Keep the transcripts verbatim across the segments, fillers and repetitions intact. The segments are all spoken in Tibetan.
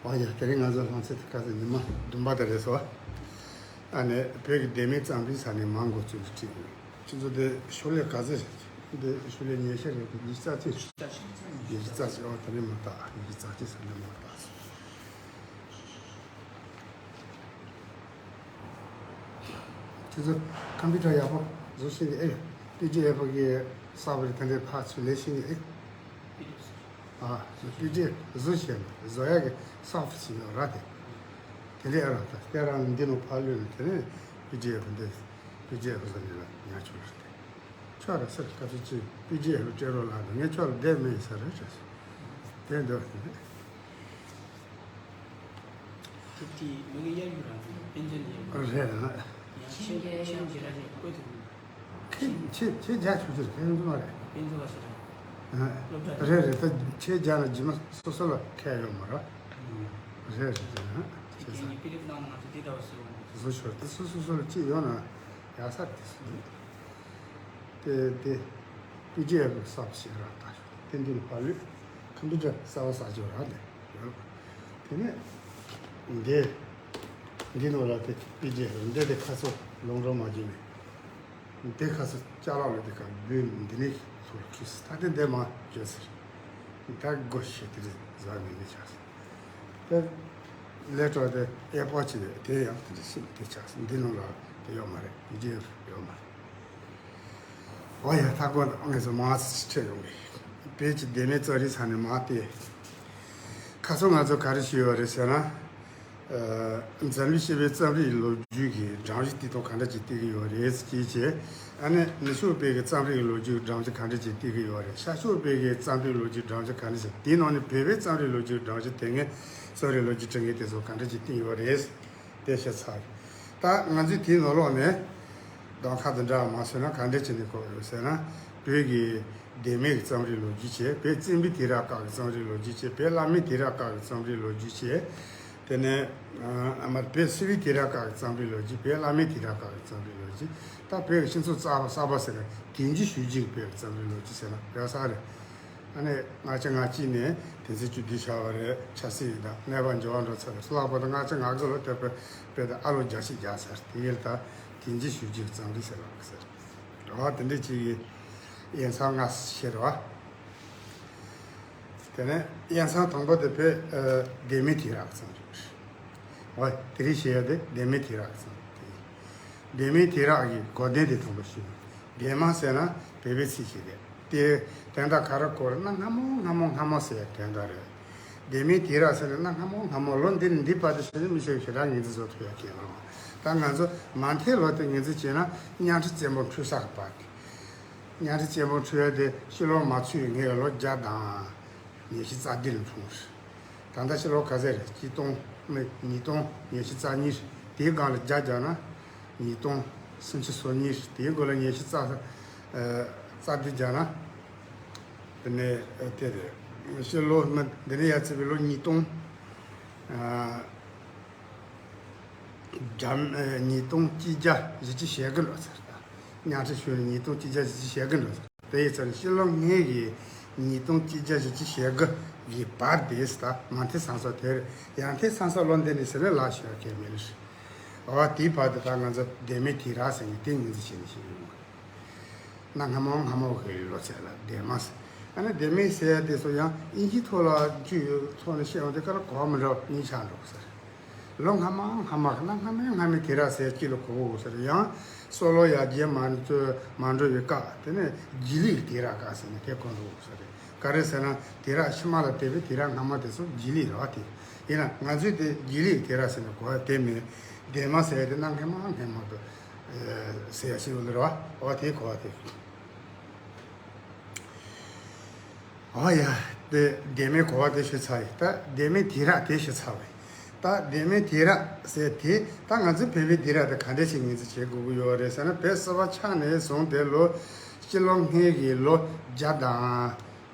ཨོ་ཡ། དེ་རིང་ང་ཚོ་ལྷང་ཚེ་དེ་ག་ཚོད་ཉི་མ་བདུན་པ་དེ་རེད་སོ། ཨ་ནི་བོད་ཀྱི་བདེན་མེད་རྩོམ་རིག་ས་ནས་མར་འགོ་བཙུགས་ཀྱི་བྲིས་ཡོད། ཁྱེད་ཚོ་དེ་ཤོག་ལྷེ་ག་ཚོད་རེད། འདི་ཤོག་ལྷེ་ཉི་ཤུ་རེད། ཉི་ཤུ་རྩ་གཅིག་ཉི་ཤུ་རྩ་གཅིག་ཨོ་དེ་རིང་མ་བཏགས། ཉི་ཤུ་རྩ་གཅིག་ས་ནས་མར་བཏགས་སོ། ཁྱེད་ཚོ་ཀམ་པུ་ཊར་ཡག་པོ་བཟོ་ཤེས་ཀྱི་ཨེ། པི་ཌི་ཨེཕ་གི་གསར་པ་རེད། དེ་འདྲའི་ཕར་ཚུར་ལེན་ཤེས་ཀྱི་ཨེ། ཨ། པི་ཌི་ཨེཕ་བཟོ་ཤེས་ན་བཟོ་ཡག་གི་སོཕ་ཊི་ཞིག་ཡོད་ར་དེ། དེ་འདྲའི་ཨེ་རང་ད་དེ་རང་འདི་ནང་ཕར་བླུགས་ནས་དེ་ནས་པི་ཌི་ཨེཕ་འདི་པི་ཌི་ཨེཕ་བཟོ་ནས་ལ་ཉར་ཆོག་རེད་དེ། ཆོག་རེད་ཟེར། ག་ཚོད་ཅིག་པི་ཌི་ཨེཕ་སྤྲད་རོགས་ལབ་འདུག་ངས་ཁྱོད་ལ་བསྡད་མེད་ཟེར་རེད་ཟེར། དེ་འདྲ་རེད། ཁྱེད་ཀྱིས་མི་གི་གཡར་ཡོད་ར་དཔེ་མཛོད་ནས་ཡོད། རེད། ཡང་ཤེས་ཤེས་རྒྱ་ར་ཅིག་བཀོད་ཐུབ་མི་འདུག་ཁྱེད་ཁྱེད་ཁྱེད་རྒྱ་ཆུ་ཆུར་ཕན་ཚུན་མ་རེད། དཔེ་མཛོད་ལ་ཟེར་ར། སློབ་གྲྭ་རེད་རེད། ད་ཁྱེད་རྒྱ་ལ་རྗེས་མ་སོ་སོ་ལ་ཁས་ཡོད་མ་རེད། རེད་རེད་རེད། ཁྱེད་ཁྱེད་ས་ཀྱིས་དཔེ་དེབ་བཏང་ན་ང་ཚོ་དེ་ལྟ་བུ་ཟེར་བ་ནི། བཟོ་ཆོག་དེ་སོ་སོ་སོ་ལ་ཅི་ཡོད་ན་ཡག་ས་དེ་སུ་རེད། དེ་དེ་པི་ཌི་ཨེཕ་གི་སོཕ་ཊི་ཞིག་རག་ལྟ་ཞོག་དེ་འདི་ནི་ཕར་བླུགས། ཀམ་པུ་ཊར་གསར་པ་གསར་བཅོས་རག་ལས་ཡོད། དེ་ནས་འདི་འདི་ནང་ལ་དེ་པི་ཌི་ཨེཕ་འདི་དེ་ཁ་སོ་ལོང་རོ་མ་བྱེད་མེད། འདི་ཁ་སོ་ཅ་ལག་ལ་དེ་ཁ་འབུལ་འདི་ནས་ཚུར་ཁྱེར་སོང་། ད་དེ་འདི་མ་བཅོས་ཟེར། ད་སྒོ་ཕྱེ་དེ་རེད་ཟ་ངེས་ནས་ཆགས་སོང་། དེ་ལས་གྲོགས་དེ་ཨེ་པོ་ཆེ་དེ་ཡང་དེ་འདྲ་ཞིག་དེ་ཆགས་སོང་། འདི་ནང་ལ་དེ་ཡོད་མ་རེད། པི་ཌི་ཨེཕ་ཡོད་མ་རེད། ཨོ་ཡ། ད་ཁོ་ངེད་ཚོ་མང་ཙམ་ཁྲིད་ཡོང་གི། བོད་ཀྱི་བདེན་མེད་རྩོམ་རིག་ས་ནས་མར་བལྟས། ཁ་སང་ང་ཚོ་ག་རེ་ཞུས་ཡོད་རེད་ཟེར་ན། ཨ། འཛམ་གླིང་སྤྱི་པའི་རྩོམ་རིག་ལོ་རྒྱུས་ཀྱི་སྒྲོམ་གཞི་བཏིང་སྟངས་ག་འདྲ་ཅིག་བལྟས་ཀྱི་ཡོད་རེད་ཅེས་བྱས། ཨ་ནི་ནུབ་ཕྱོགས་པའི་གི་རྩོམ་རིག་ལོ་རྒྱུས་སྒྲོམ་གཞི་ག་འདྲ་ཅིག་བལྟས་ཀྱི་ཡོད་རེད། ཤར་ཕྱོགས་པའི་གི་རྩོམ་རིག་ལོ་རྒྱུས་སྒྲོམ་གཞི་ག་འདྲ་ཅིག་དེའི་ནང་ནས་བོད་པའི་རྩོམ་རིག་ལོ་རྒྱུས་སྒྲོམ་གཞི་དེ་སྔའི་རྩོམ་རིག་ལོ་རྒྱུས་འབྲི་མཁན་དེ་ཚོ་ག་འདྲ་ཅིག་བཏིང་ཡོད་རེད། དེ་བཤད་ཚར། ད་ང་ཚོས་དེའི་ནང་ལོགས་ནས་གདམ་ཁ་དེ་འདྲ་མ་བཟོས་ན་ག་འདྲ་བྱས་ནས་གོ་ཡོད་ཟེར་ན། བོད་ཀྱི་བདེན་མེད་ཀྱི་རྩོམ་རིག་ལོ་རྒྱུས་བྱས། བོད་བཙན་པོའི་དུས་རབས་སྐབས་ཀྱི་རྩོམ་རིག་ལོ་རྒྱུས་བྱས། བོད་བླ་མའི་དུས་རབས་སྐབས་ཀྱི་རྩོམ་རིག་ལོ་རྒྱུས་བྱས། དེ་ནས་ཨ་མ་བོད་སིལ་བུའི་དུས་རབས་སྐབས་ཀྱི་རྩོམ་རིག་ལོ་རྒྱུས། བོད་བླ་མའི་དུས་རབས་སྐབས་ཀྱི་རྩོམ་རིག་ལོ་རྒྱུས། ད་བོད་ཀྱི་སྤྱི་ཚོགས་གསར་པ་གསར་པ་ཟེར་ན་དུས་འགྱུར་ཞེ་གཅིག་བོད་ཀྱི་རྩོམ་རིག་ལོ་རྒྱུས་ཟེར་ན་ཡག་ས་རེད། ཨ་ནི་ལྔ་བཅུ་ང་གཅིག་ནས་དེང་སང་བཅུ་བདུན་ཆགས་པ་རེད། ཆབ་སྲིད་དང་གནས་བབ་འགྱུར་བ་འགྲོ་ཚར་རེད། ལྷག་པར་དུ་ལྔ་བཅུ་ང་དགུ་ལོ་དེ་བོད་བོད་དུ་ཨ་ལོ་བརྒྱ་ཆིག་བརྒྱ་ཟེར་དེ་ཡིན་ད། དེང་ཕྱིན་ཞུ་རྒྱུ་གཙང་སྒྲིག་ཟེར་བ་ཟེར། རེད་བ། དེ་འདྲ་ཅིག་གི་དབྱེ་མཚམས་ལྔ་ཕྱེ་རེད་བ། དེ་ནས་དབྱེ་མཚམས་དང་པོ་དེ་བོད་ཨ་བདེན་མེད་དུས་རབས་གཙང་སྒྲིག་རེད། འོ་དེ་རིང་བཤད་ཡ་དེ་བདེན་མེད་དུས་རབས་གཙང་སྒྲིག་དེ་ཡིན། བདེན་མེད་དུས་རབས་ཀྱི་གོ་དོན་དེ་དང་པོ་ཞུ། བདེན་མ་ཟེར་ན་བོད་པའི་ཚིག་ཅིག་རེད། དེ་དོན་དག་ག་རེ་གོ་རེད་ན་སྔ་མོ་སྔ་མོ་སྔ་མོ་ཟེར་ཡ་དོན་དག་རེད། བདེན་མེད་དུས་རབས་ཟེར་ན་སྔ་མོ་སྔ་མོ་ལོ་འདི་ནས་འདི་བར་དུ་ཞེ་ན་མི་ཤེས། ཞེ་དྲག་ངོས་འཛིན་བཟོ་ཐུབ་ཡ་གལ་རང་། ད་ང་ཚོ་མ་མཐའི་ལོ་དེ་ངོས་འཛིན་བྱས་ན་གཉའ་ཁྲི་བཙན་པོ་འཁྲུག་ས་གི་བར་དེ། གཉའ་ཁྲི་བཙན་པོ་འཁྲུག་ཡ་དེ་ཕྱི་ལོ་མ་ཚུད་སྔའི་ལོ་བརྒྱ་དང་ཉི་ཤུ་རྩ་བདུན་ལ་འཁྲུངས་རེད། ད་ལྟ་ཕྱི་ལོ་ག་ཚོད་རེད། ཆིག་སྟོང་ཉིས་སྟོང་ཉི་ཤུ་རྩ་གཉིས་རེད། དེའི་སྒང་ལ་བརྒྱ་བརྒྱབ་ན་ཉིས་སྟོང་སུམ་ཅུ་སོ་གཉིས་རེད། དེའི་སྒང་ལ་ཉི་ཤུ་རྩ་ཨ་རྩ་བདུན་བརྒྱབ་ན་དེ་ནས་ཨ་དེ་རེད། ཕྱི་ལོ་མི་འདི་ནས་ཡར་བརྩིས་པའི་ལོ་ཉིས་སྟོང་ཨ་བརྒྱ་ཨ་ཉིས་སྟོང་གཅིག་བརྒྱ་བཞི་བཅུ་ཞེ་དགུ་འགྲོ་ཚར། ད་གཉའ་ཁྲི་ཞུ་ནས་ཉིས་སྟོང་གཅིག་བརྒྱ་བཞི་བཅུ་ཞེ་དགུ་འགྲོ་ཚར། དེ་ཡི་ཚེ་ཕྱི་ལོ་སྔའི་གི་ཉིས་སྟོང་གཅིག་བརྒྱ་བཞི་བཅུ་ཞེ་དགུ་གི་བར་དེ་ད་མ་མཐའི་ས་མཚམས་དེར་ཡང་མཐའི་ས་མཚམས་ལོ་འདི་ནས་ཟེར་ནས་ལ་ཞོག་གལ་མེད་ལ། འོ་དེའི་བར་དུ་ད་ང་ཚོ་བདེན་མེད་དུས་རབས་ཟེར་ནས་དེ་ངོས་འཛིན་བྱས་ནས་བཤད་ཡོང་གི་རེད། གནའ་སྔ་མོ་སྔ་མོ་གི་ལོ་ཚད་ལ་བདེན་མ་ཟེར། ཨ་ནི་བདེན་མེད་ཟེར་ཡ་དེ་ཚོ་ཡང་དབྱིན་ཇིའི་ཐོག་ལ་བསྒྱུར་ཡོད་ཐོག་ནས་བཤད་ཡོང་དུས་ཀ་ལ་གོ་བ་མི་འདྲ་བ་གཉིས་ཆགས་འགྲོ་གི་ཟེར། ལོ་སྔ་མ་སྔ་མ་གནའ་སྔ་མའི་སྔ་མའི་དུས་རབས་ཟེར་གཅིག་ལ་གོ་གོ་ཟེར། ཡང་སྲོ་ལོ་ཡར་རྒྱས་མ་འགྲོ་མ་འགྲོ་བའི་སྐབས་དེ་ནས་རྗེས་ལུས་དུས་རབས་སྐབས་ཟེར་ནས་དེ་གོ་འགྲོ་གོ་ཟེར། ག་རེ་ཟེར་ན་དུས་རབས་ཕྱི་མ་ལ་དེ་བས་དུས་རབས་སྔ་མ་དེ་ཚོ་རྗེས་ལུས་རེད་བ། དེ་ཡིན་ན་ང་ཚོས་དེ་རྗེས་ལུས་དུས་རབས་ཟེར་ནས་གོ་བ་དེ་མེད། བདེན་མ་ཟེར་ཡ་དེ་གནའ་སྔ་མ་སྔ་མ་དུ་ཟེར་ཡ་ཞིག་ཡོད་རེད་བ། འོ་དེ་གོ་བ་དེ། ཨོ་ཡ། དེ་བདེན་མེད་གོ་བ་དེ་ཞུས་ཚར་ཡིན། ད་བདེན་མེད་དུས་རབས་དེ་ཞུས་ཚར་བ་ཡིན། ད་བདེན་མེད་དུས་རབས་ཟེར་དེ་ད་ང་ཚོ་བོད་པའི་དུས་རབས་དེ་ག་འདྲ་ཞིག་ངོས་འཛིན་བྱེད་དགོས་ཀྱི་ཡོད་རེད་ཟེར་ན། བོད་གསར་པ་ཆགས་ནས་བཟུང་སྟེ་ལོ་སྤྱི་ལོ་སྔོན་གྱི་ལོ་བརྒྱ་དང་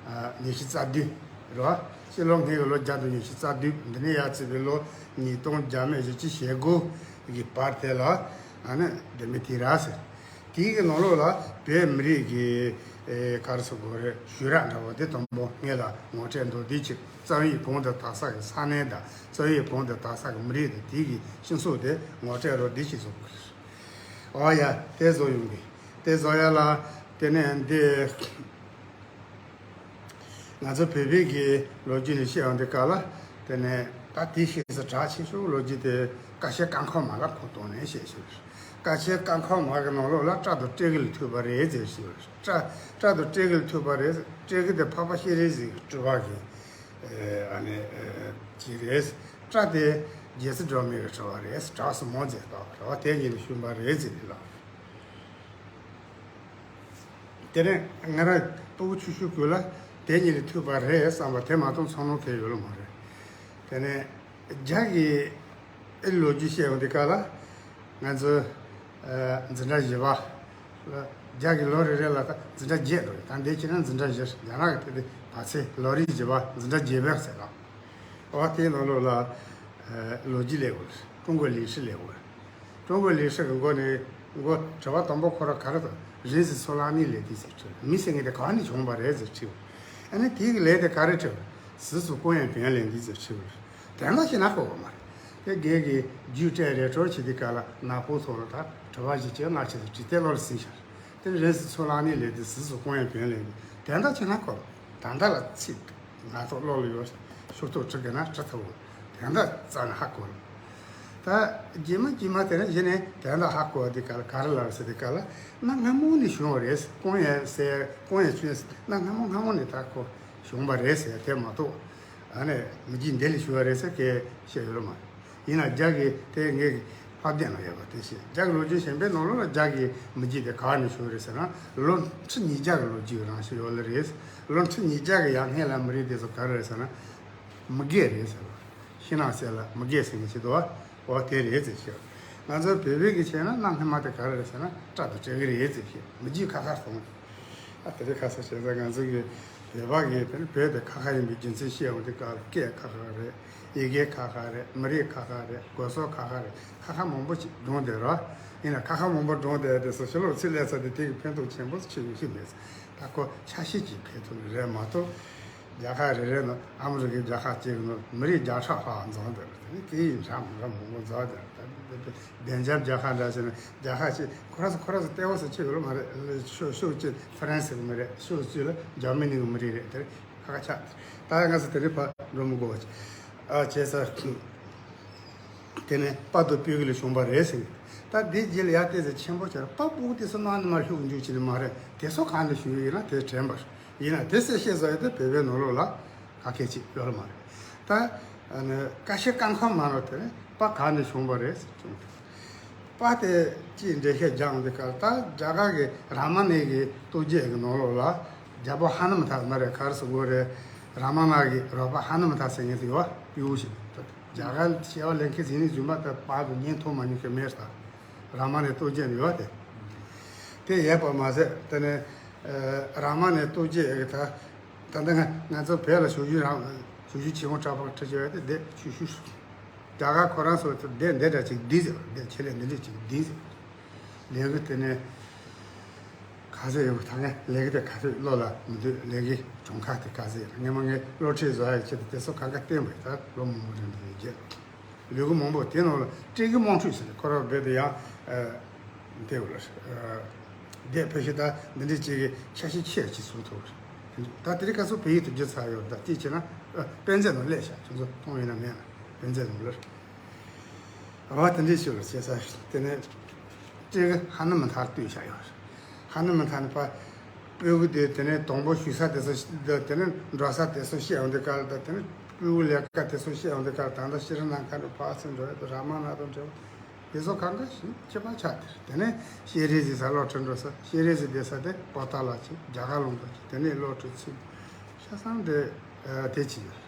ཉི་ཤུ་རྩ་བདུན་རེད་བ། སྤྱི་ལོ་སྔོན་གྱི་ལོ་བརྒྱ་དང་ཉི་ཤུ་རྩ་བདུན། འདི་ནས་ཡར་བརྩིས་པའི་ལོ་ཉིས་སྟོང་བརྒྱ་མེད་བཞི་བཅུ་ཞེ་དགུ་གི་བར་དེ་ལ་ཨ་ནི་བདེན་མེད་དུས་རབས་ཟེར། དེའི་གི་ནང་ལོགས་ལ་བོད་མི་རིགས་ཀྱི་ཨེ་ག་རེ་ཟེར་དགོས་རེད། ཞུས་ར་འདྲ་བོ་དེ་དང་པོ་ངེད་ལ་ངོ་སྤྲོད་མདོར་བསྡུས་ཅིག་རྩ་བའི་གོང་དུ་དར་ས་གི་ས་གནས་དང་རྩ་བའི་གོང་དུ་དར་ས་གི་མི་རིགས་དང་དེའི་གི་སྤྱི་ཚོགས་དེ་ངོ་སྤྲོད་རོ་འདི་ཞིག་བཟོ་དགོས་རེད། ཨོ་ཡ། དེ་བཟོ་ཡོང་གི། དེ་བཟོ་ཡ་ལ་དེ་ནས་འདི། ང་ཚོ་བོད་པའི་གི་ལོ་རྒྱུས་ནས་བཤད་ཡོང་དུས་སྐབས་ལ། དེ་ནས་ད་དེའི་ཤེས་སུ་གྲགས་ཆེ་ཤོས་ལོ་རྒྱུས་དེ་ཀ་ཤའི་རྐང་འཁོར་མ་ལ་ཁོ་གཏོང་ནས་བཤད་ཤོད། ཀ་ཤའི་རྐང་འཁོར་མ་གི་ནང་ལོགས་ལ་སྐྲ་དང་སྤྲེལ་གི་ལ་ཐུག་པ་རེད་ཟེར་ཤོད། སྐྲ་སྐྲ་དང་སྤྲེལ་གི་ལ་ཐུག་པ་རེད། སྤྲེལ་གི་དེ་འཕགས་པ་སྤྱན་རས་གཟིགས་གི་སྤྲུལ་པ་གི་ཨ་ནི་ཅིག་རེད། སྐྲ་དེ་རྗེ་བཙུན་སྒྲོལ་མའི་གི་སྤྲུལ་པ་རེད། གྲགས་སུ་མོ་མཛད་དོ་རེད་བ། དེ་ཉིད་ནས་བྱུང་བ་རེད་ཟེར་ལ། དེ་ནས་ང་རང་སྤུ་གུ་ཆུང་ཆུང་སྐབས་ལ་དེ་ཉིད་ལ་ཐུག་པ་རེད་བསམ་པ་དེ་མ་གཏོགས་ཚོར་སྣང་དེ་ཡོད་ལ་མ་རེད། དེ་ནས་རྒྱ་གི་ཨེ་ལོ་རྒྱུས་བཤད་ཡོང་དུས་སྐབས་ལ། ང་ཚོ་ཨ་འཛིན་གྲྭ་བཞི་པ་ལ། རྒྱ་གི་ལོ་རེ་རེ་ལ་ད་འཛིན་གྲྭ་བརྒྱད་འགྲོ་ཡོད། ད་འདས་ཕྱིན་ན་འཛིན་གྲྭ་བཞི། རྒྱ་ནག་གི་དེ་དུས་བར་ཚེ་ལོ་རེ་བཞི་པ་འཛིན་གྲྭ་བརྒྱད་པ་ཟེར་ལ། འོ་དེའི་ནང་ལོགས་ལ་ཨ་ལོ་རྒྱུས་ལས་འགོ་ཀྲུང་གོའི་ལི་ཧྲི་ལས་འགོ། ཀྲུང་གོའི་ལི་ཧྲི་གི་འགོ་ནས་འགོ་དྲི་བ་དང་པོ་ཁོ་རང་ག་རེ་དང་རིང་བསྲེལ་ཚུར་ལངས་ནས་ལས་དུས་ཟེར་དྲིས། མི་ཟེར་མཁན་དེ་ག་ནས་བྱུང་བ་རེད་ཟེར་དྲིས། ཨ་ནི་དེའི་གི་ལས་དེ་ག་རེ་དྲིས། ཟིལ་ཚུགས་ཀོང་ཡང་བོན་ལེན་དུས་ཟེར་དྲིས། དོན་དག་ཤེས་ན་གོ་གི་མ་རེད། དེ་སྒེར་གྱི་རྒྱུ་སྤྲད་རེ་གྲོལ་བྱེད་དུས་སྐབས་ལ་ནག་པོ་ཚོ་ལ་ད་དྲི་བ་བཞི་བཅུ་ལྔ་བཅུ་ཟེར་དྲིས། དེ་བློ་ལ་ཟིན་ཤག་དེ་རིང་བསྲེལ་ཚུར་ལངས་ནས་ལས་དུས་ཟིལ་ཚུགས་ཀོང་ཡང་བོན་ལེན་དུས་དོན་དག་ཤེས་ན་གོ། ད་ལྟ་ལ་ཚིག་ང་ཚོ་བློ་ལ་ཡོད། ཤོག་ཐོག་བྲི་དགོས་ན་བྲི་ཐུབ། དོན་དག་རྩ་ནས་ཧ་གོ་རེད། ད་རྗེས་མ་རྗེས་མ་དེ་ནས་གཞི་ནས་དོན་དག་ཧ་གོ་བ་དེ་ག་ལ་ག་རེ་ལབ་ཟེར་དུས་སྐབས་ལ། གནའ་སྔ་མོ་ནས་བྱུང་བ་རེད། ཀོང་ཡང་ཟེར་ཀོང་ཡང་བྱུང་ཟེར། གནའ་སྔ་མོ་སྔ་མོ་ནས་ད་ཁོ་བྱུང་བ་རེད་ཟེར་དེ་མ་གཏོགས། ཨ་ནི་མི་རྒྱུད་འདི་ལས་བྱུང་བ་རེད་ཟེར་སྐད་བཤད་ཡོད་མ་རེད། ཡིན་ན་རྒྱ་གི་དེ་ངས་ཀྱི་ཕབ་བསྟན་ལ་ཡོད་པ་དེ་བཤད། རྒྱ་གི་ལོ་རྒྱུས་གཞན་པའི་ནང་ལོགས་ལ་རྒྱ་གི་མི་རྒྱུད་དེ་ག་ནས་བྱུང་རེད་ཟེར་ན། ལོ་ཁྲི་ཉིས་བརྒྱ་གི་ལོ་རྒྱུས་རང་ཞིག་ཡོད་ལ་རེད། ལོ་ཁྲི་ཉིས་བརྒྱ་གི་ཡར་སྔོན་ལ་མི་རིགས་དེ་ཚོ་ག་རེ་རེད་ཟེར་ན། མི་རྒས་རེད་ཟེར་བ། ཤིང་ནགས་གསེབ་ལ་མི་རྒས་ཟེར་མཁན་ཞིག་འདུག་བ། འོ་དེ་རེད་ཟེར་ཤག་ང་ཚོ་བོད་པའི་གི་བྱས་ན་གནའ་སྔ་མ་དེ་ག་རེ་རེད་ཟེར་ན་སྐྲ་དང་སྤྲེལ་གི་རེད་ཟེར་ཤག་མི་རྒྱུད་ཁ་ཁ་སོང་། ཨ་དེ་རིང་ཁ་སང་བྱས་ཙང་ང་ཚོ་གི་བོད་པ་གི་དེ་ནི་བོད་དེ་ཁ་ཁ་ཡིན་པའི་རྒྱུ་མཚན་བཤད་ཡོང་དུས་སྐབས་ལ་སྐད་ཁ་ཁ་རེད། ཡི་གེ་ཁ་ཁ་རེད། མི་རིགས་ཁ་ཁ་རེད། གོ་སོག་ཁ་ཁ་རེད། ཁ་ཁ་མང་པོ་ཅིག་བགྲངས་བསྡད་རོགས། ཡིན་ན་ཁ་ཁ་མང་པོ་བགྲངས་བསྡད་དེ་སོ་ཕྱི་ལོགས་ཚུར་སླེབས་ཚར་དུས་དེ་གི་ཕན་ཐོགས་ཆེན་པོ་ཆེ་ཡོང་གི་མེད། ད་ཁོ་ཆ་ཤས་ཀྱི་ཕན་ཐོགས་རེད་མ་གཏོགས། རྒྱལ་ཁབ་རེ་རེ་ནང་ཨ་མི་རི་ཀའི་རྒྱལ་ཁབ་གཅིག་གི་ནང་མི་རིགས་བརྒྱ་ཕྲག་ལྷག་འཛོམས་བསྡད་པ་དེ་ནི་སྐད་ཡིག་འདྲ་མི་འདྲ་མང་པོ་འཛོམས་བསྡད་པ། ད་བདེ་འཇགས་རྒྱལ་ཁབ་འདྲ་ཟེར་ན་རྒྱལ་ཁབ་གཅིག་ཁོ་རང་ཚོ་ཁོ་རང་ཚོ་ལྟེ་བ་སུ་གཅིག་ཡོད་ལ་མ་རེད། ཕྱོགས་ཕྱོགས་གཅིག་ཧྥ་རན་སི་གི་མི་རེད། ཕྱོགས་གཅིག་ལ་འཇར་མ་ནི་གི་མི་རིགས་རེད། དེ་རེད་ཁ་ཁ་ཆགས། ད་ང་ཚོ་དེ་རིང་ཕར་འགྲོ་མི་དགོས་པ་ཅིག་ཨ་བྱས་ས། དེ་ནས་དཔའ་བདུད་སྤུ་གུ་ལས་བྱུང་བ་རེད་ཟེར། ད་འདི་རྗེས་ལ་ཡར་བལྟས་ཚེ་ཆེན་པོ་ཆེ་ར་དཔའ་སྤུ་གུ་དེ་ཚོ་ནང་ནས་མར་ལྷུག་འཇུག་བྱེད་ནི་མ་རེད། དེ་ཚོ་གང་ནས་བྱུང་ཡོད་ན་དེ་དྲན་པར་ཡིན་ན་དེ་གསལ་བཤད་བཟོ་ཡ་དེ་བོད་པའི་ནང་ལོགས་ལ་ག་གེ་ཅིག་ཡོད་ལ་མ་རེད། ད་ཨ་ནི་ཀ་ཤའི་རྐང་འཁོར་མ་ནོར་དེ་ནི་དཔའ་གང་ནས་བྱུང་བ་རེད་ཟེར་བྱུང་དེ། དཔའ་དེ་ཅིའི་འགྲེལ་བཤད་རྒྱག་འོང་དུས་སྐབས་ད་རྒྱ་གར་གྱི་རཱ་མ་ནའི་གི་རྟོགས་བརྗོད་ཀྱི་ནང་ལོགས་ལ་རྒྱལ་པོ་ཧ་ནུ་མ་ཐ་མ་རེད་ག་རེ་ཟེར་དགོས་རེད། རཱ་མ་ན་གི་རོགས་པ་ཧ་ནུ་མ་ཐ་ཟེར་མཁན་དེ་ཡོད་པ་སྤྲེའུ་ཞིག་རྒྱ་གར་བྱ་བ་ལས་མཁན་ཟིན་ནས་རྫུན་མ་ལྟ་བར་དུ་ཉན་ཐོག་མ་ཉུང་གི་མེད་ལྟ། རཱ་མ་ནའི་རྟོགས་བརྗོད་ནི་ཡོད་དེ། དེ་ཡོད་པ་མ་ཟད་དེ་ནས་རཱ་མ་ནའི་རྟོགས་བརྗོད་ཀྱི་ད། ད་ལྟ་ང་ང་ཚོ་བོད་ལ་ཞུ་རྒྱུ་རང་ཞུ་རྒྱུ་ཆེན་མོ་དྲག་པོ་ཁྲིད་ཀྱི་ཡོད་དེ་འདི་ཞུ་ཞུ། རྒྱ་གར་ཁོ་རང་ཚོ་འདི་འདི་འདྲ་ཅིག་འདི་ཟེར་འདི་ཆེད་ལས་འདི་འདྲ་ཅིག་འདི་ཟེར། ལས་ཀ་དེ་ནས་ག་ཚོད་ཡོད་ད་ངས་ལས་ཀ་དེ་ག་ཚོད་བློ་ལ་མི་འདུག་ལས་ཀའི་གྲངས་ཀ་དེ་ག་ཚོད་ཡོད་ངས་མ་ངས་སློབ་ཁྲིད་བཟོ་ཡ་ཆེད་དུ་དེ་ཚོ་གང་ག་བསྟན་པ་ཡིན་ད་ལོ་མང་པོ་རིང་དུ་ཡོད་རྒྱུ། ལུས་པོ་མང་པོ་དེ་ནང་ལ་སྤྲེལ་གི་དམངས་ཁྲོད་ཟེར་ཁོ་ར་རྦད་དེ་ཡང་དེ་བ་ལ་བསྡད་ཕལ་ཆེར་ད་འདི་འདྲའི་ཅིག་གི་ཆ་ཤས་ཆེ་ཅིག་བཟོ་ཐུབ་རེད། ད་དེ་རིང་ཁ་སང་བོད་ཡིག་ཏུ་བསྒྱུར་ཚར་ཡོད་ད་དེ་བྱས་ན་དཔེ་མཛོད་ནང་སླེབས་ཤག་ཁྱོད་ཚོ་མཐོང་ཡོད་ན་མེད་ན་དཔེ་མཛོད་ནང་ལ་རེད། ར་བ་དེ་འདྲའི་ཞིག་ལ་བྱས་ས་དེ་ནས་སྤྲེལ་གི་ཧ་ནུ་མ་ཐར་བཏུས་བཞག་ཡོད་རེད། ཧ་ནུ་མ་ཐར་ནི་པ། སྤྲེའུ་དེ་དེ་ནས་དང་པོ་ཞུ་ས་དེ་ཚོ་དེ་ནས་འགྲོ་ས་དེ་ཚོ་བཤད་ཡོང་དུས་སྐབས་ལ་དེ་ནས་སྤྲེའུ་ལས་ཀ་དེ་ཚོ་བཤད་ཡོང་དུས་སྐབས་ལ་ད་ལྟ་ཤྲི་ལངྐ་ནས་ཕར་ཚུར་འགྲོ་ཡ་དང་རཱ་མ་ན་དང་འབྲེལ་བ་དེ་ཚོ་གང་ག་ཞིག་ཁྱད་པར་ཆགས་དེ་རེད། དེ་ནས་སྤྱན་རས་གཟིགས་ས་སློབ་གྲྭ་འགྲོ་ས་སྤྱན་རས་གཟིགས་བསྡད་ས་དེ་པོ་ཏཱ་ལ་ཅིག་རྒྱ་གར་ལུང་པ་ཅིག་དེ་ནས་སློབ་གྲྭ་ཚུགས་ཤ་ཚང་དེ་དེ་ཅི་ཡོད་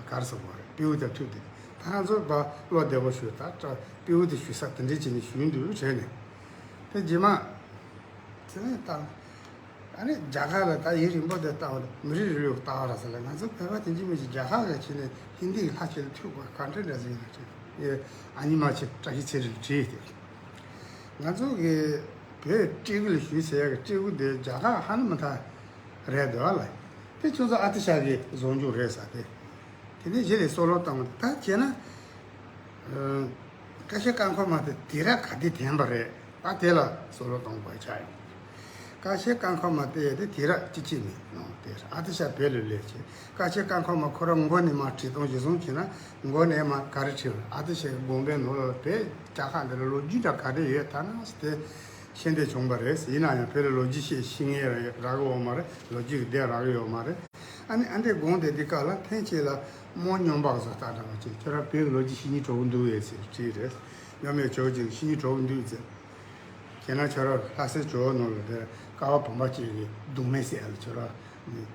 ག་རེ་ཟེར་དགོས་རེད། སྤྲེའུ་དང་ཐུག་དེ་ད་ང་ཚོ་བ་བློ་བདེ་པོ་ཞུ་ད་སྤྲེའུ་དེ་ཞུ་ས་དེ་འདྲས་བྱས་ནས་ཞུས་འདུག་དྲན་ནས་དེ་རྗེས་མ། དེ་ནས་ད། ཨ་ནི་རྒྱ་གར་ལ་ད་ཡུན་རིང་པོ་དེ་ལྟ་བ་མི་རིགས་རིང་ལུགས་ལྟ་བ་ར་ཟེར་ལ་ང་ཚོ་བོད་པ་དེ་འཇིགས་མེད་ཀྱི་རྒྱ་གར་ག་ཕྱིན་ནས་ཧིན་དི་གི་ལྷ་ཆོས་ལ་ཐུག་པ་ག་འདྲ་འདྲ་ཟེར་ཡིན་ན་དྲན་ཨ་ཉི་མ་ཆེ་བཀྲ་ཤིས་ཚེ་རིང་བྲིས་ཏེ། ང་ཚོ་གི་ བོད་སྤྲེའུ་ལ་ཞུས་ཟེར་ཡག་གི་སྤྲེའུ་དེ་རྒྱ་གར་ཧ་ལམ་མ་ཐག་རེད་འདུག་ཨ་ལ། དེ་ཁྱོད་ཚོ་ཨ་ཏི་ཤ་གི་བཟོ་འཇུག་རེད་ཟེར་ཏེ། དེ་ནས་གཞི་ལས་སྲོག་ལོ་བཏང་བ་ད་བྱས་ན། ཀ་ཤའི་རྐང་འཁོར་མ་དེ་དེ་ར་ག་དེ་འཐེན་པ་རེད། ཨ་དེ་ལ་སྲོག་ལོ་གཏོང་དགོས་ཆགས་ཡོང་། ཀ་ཤའི་རྐང་འཁོར་མ་དེ་དེ་དེ་ར་ཅི་ཅི་མིན་ནོ་དེ་ཨ་ཏི་ཤ་བེ་ལུ་ལས་ཆེ། ཀ་ཤའི་རྐང་འཁོར་མ་ཁོ་ར་མགོ་ནས་མ་བྲིས་གཏོང་གཞི་བཟུང་བྱས་ན་མགོ་ནས་མ་ག་རེ་བྲིས་ཨ་ཏི་ཤའི་དགོན་པའི་ནང་ལ་བེ་རྒྱ་ཁ་འདི་ལ་ལོ་རྒྱུས་འདྲ་ག་རེ་ཡོད་ད་ན་དེ་ཤེས་འདོད་བྱུང་བ་རེད། ཡིན་ན་ཡང་བེ་ལ་ལོ་རྒྱུས་ཤེས་ཤེས་ངེས་རག་གི་ཡོད་མ་རེད། ལོ་རྒྱུས་ཀྱི་བདེ་རག་གི་ཡོད་མ་རེད། ཨ་ནི་ཨ་འདྲས་དགོངས་ཏེ་འདི་སྐབས་ལ་ཐེངས་གཅིག་ལ་རྨོ་སྨྱོན་པ་བཟོ་ལྟ་འདྲ་བ་ཅིག་ཁྱོད་རང་བོད་ཀྱི་ལོ་རྒྱུས་ཤེས་སྙིང་བྲོ་བོ་འདུག་ཨེ་ཟེར་དྲིས་རེད། སྨྱོན་པའི་ཇོ་བོ་རྗེ་ཤེས་སྙིང་བྲོ་བོ་འདུག་ཟེར། ཁྱེད་རང་ཁྱོད་རང་ལྷ་སའི་ཇོ་བོ་ནང་ལ་དེ་ཀ་བ་བུམ་པ་ཅིག་གི་གདུང་མའི་སྲས་ལ་ཁྱོད་རང་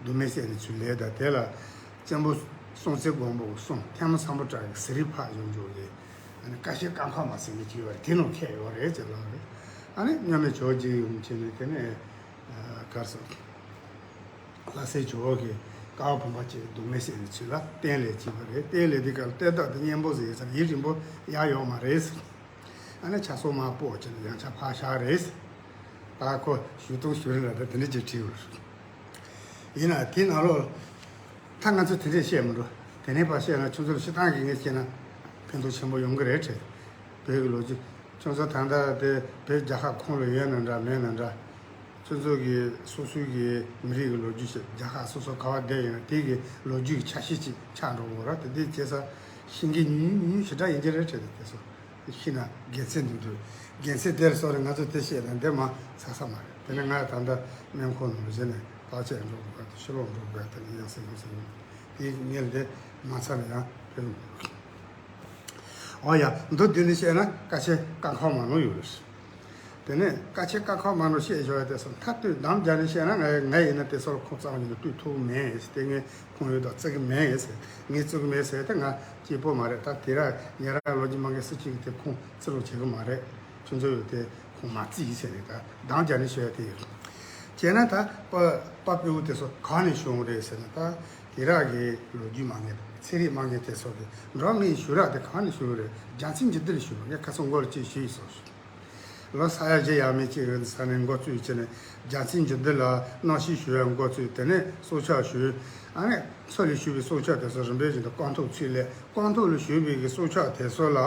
གདུང་མའི་སྲས་ནས་ཚུར་ལས་དང་དེ་ལ་བཙན་པོ་སྲོང་བཙན་སྒམ་པོ་གི་སྲོང་ཐེན་མོ་སམ་བྷོ་ཊ་གི་ཟི་རི་ཕག་ཡོང་འཇུག་གི་ཨ་ནི་ཀ་ཤའི་རྐང་འཁོར་མ་ཟེར་མཁན་ཅིག་ཡོད་རེད། དེ་ནང་ཁྱད་ཡོད་རེད་ཅེས་ལབ་རེད། ཨ་ནི་སྨྱོན་པའི་ཇོ་བོ་རྗེ་ཡོང་བྱས་ནས་དེ་ནས། གར་སོང་། ལྷ་སའི་ཇོ་བོ་གིས་ཀ་བ་བུམ་པ་ཅིག་གདུང་མའི་སྲས་ནས་ཚུར་ལ་རྟེན་ལས་བྱས་པ་རེད། རྟེན་ལས་འདི་གར་ལྟེ་བདག་དེ་གཉན་པོ་ཟེར་ཡོད་ཙང་ཡིད་རིང་པོ་ཡར་ཡོང་མ་རེད། ཨ་ནི་ཆ་སོ་མ་སྤོ་བྱས་ནས་ཡང་ཆ་ཕར་བཞག་རེད། ད་ཁོ་ཞུ་གཏོང་ཞུ་རིན་ལ་ད་དེ་འདྲ་ཅིག་བྲིས་ཡོད་རེད། ཡིན་ན་དེ་ནང་ལོགས་ད་ང་ཚོ་དེ་འདྲས་བཤད་མི་འགྲོ། དེ་ནས་ཕར་བཤད་ན་ཁྱོད་ཚོར་སྤྱིར་བཏང་གི་ངས་བཤད་ན་ཕན་ཐོགས་ཆེན་པོ་ཡོང་གི་རེད་དྲན། བོད་ཀྱི་ལོ་རྒྱུས། ཁྱོད་ཚོ་ད་ལྟ་དེ་བོད་རྒྱལ་ཁབ་ཁོངས་ལ་ཡོད་ན་འདྲ་མེད་ན་འདྲ། ཁྱོད་ཚོ་གི་སོ་སོའི་གི་མི་རིགས་ཀྱི་ལོ་རྒྱུས་ཤིག་རྒྱལ་ཁབ་སོ་སོ་ག་བ་བསྡད་ཡོད་ན་དེ་གི་ལོ་རྒྱུས་ཀྱི་ཆ་ཤས་ཅིག་ཆགས་འགྲོ་གི་རེད། དེ་དེ་བྱས་ཙང་ཤེས་མཁན་ཉུང་ཉུང་ཞེ་དྲག་ཡིན་གྱི་རེད་དྲན། དེ་ཚོ་ཤེས་ན་དགེ་མཚན་འདུག་འདུག་དགེ་མཚན་དེར་སོགས་རེད། ང་ཚོ་དེ་བཤད་ན་འདི་མ་ཚར་ས་མ་རེད། དེ་ནས་ང་ད་ལྟ་སྨན་ཁང་ནང་བཞིན་ནས་བརྟག་དཔྱད་འགྲོ་དགོས་པ་དང་ཕྱི་ལོགས་འགྲོ་དགོས་པ་དེ་ནས་ཡང་སེམས་ཁོང་སེམས་དེའི་ངེས་ལ་དེ་མ་ཚར་ན་ཡང་ཕེབས་མི་དགོས། འོ་ཡ། མདོར་བསྡུས་ནས་བཤད་ན་ཀ་ཆེན་ཀ་ཁོག་མ་ནོར་ཡོད་རེད། དེ་ནས་ཀ་ཆེན་ཀ་ཁོག་མ་ནོར་བཤད་ཞོར་ཡ་དེ་སོང་མཐའ་གཏུགས་འདམ་རྒྱག་ནས་བཤད་ན་ང་ང་ཡིན་ན་དེ་སོགས་ལ་ཁོང་རྩ་བ་ཉིད་ནས་གཏུགས་ཐུབ་མེད་ཟེར། དེ་ངས་ཁོང་ཡོད་དང་བརྩི་གི་མེད་ཟེར། ངས་བརྩི་གི་མེད་ཟེར་དེ་ང་གཅིག་པོ་མ་རེད། ད་དེ་ར་ཉེ་རང་ལོ་རྒྱུས་མང་གི་སྲིད་སྤྱི་གི་དེ་ཁོང་བརྩི་རོགས་བྱེད་གི་མ་རེད། ཁྱོད་ཚོ་ཡོད་དེ་ཁོང་མ་བརྩི་ཡིན་ཟེར་ནས་ད་འདམ་རྒྱག་ནས་བཤད་ཡ་དེ་ཡོད། བྱས་ན་ད་པ་པ་དཔེ་བོ་དེ་སོགས་གང་ནས་བྱུང་རེད་ཟེར་ན་ད། དེ་རག་གི་ལོ་རྒྱུས་མང་ངེས་ཚན་རིག་མང་ངེས་དེ་སོགས་ཀྱི་འགྲོ་མིའི་ཞུ་རག་དེ་གང་ནས་བྱུང་རེད། རྒྱལ་མཚན་འཇིགས་བསྡུ་ལས་བྱུང་བ་ངས་ཁ་སང་མགོ་ལ་ཅིག་ཞུས་ཡིན་སོགས། ལོ་ས་ཡ་བཞི་ཡས་མས་ཅིག་ཡོད་ས་ནས་འགོ་བཙུགས་བྱས་ནས་རྒྱལ་མཚན་འཇིགས་བསྡུ་ལ་གནམ་གཤིས་ཞུ་ཡ་འགོ་བཙུགས། དེ་ནས་སྲོག་ཆགས་ཞུས། ཨ་ནི་མཚོ་ལས་བྱུང་བའི་སྲོག་ཆགས་དེ་ཚོ་རིམ་པས་བཞིན་དུ་རྐང་ཐོག་ཚུད་སླེབས། རྐང་ཐོག་ལས་བྱུང་བའི་གི་སྲོག་ཆགས་དེ་ཚོ་ལ་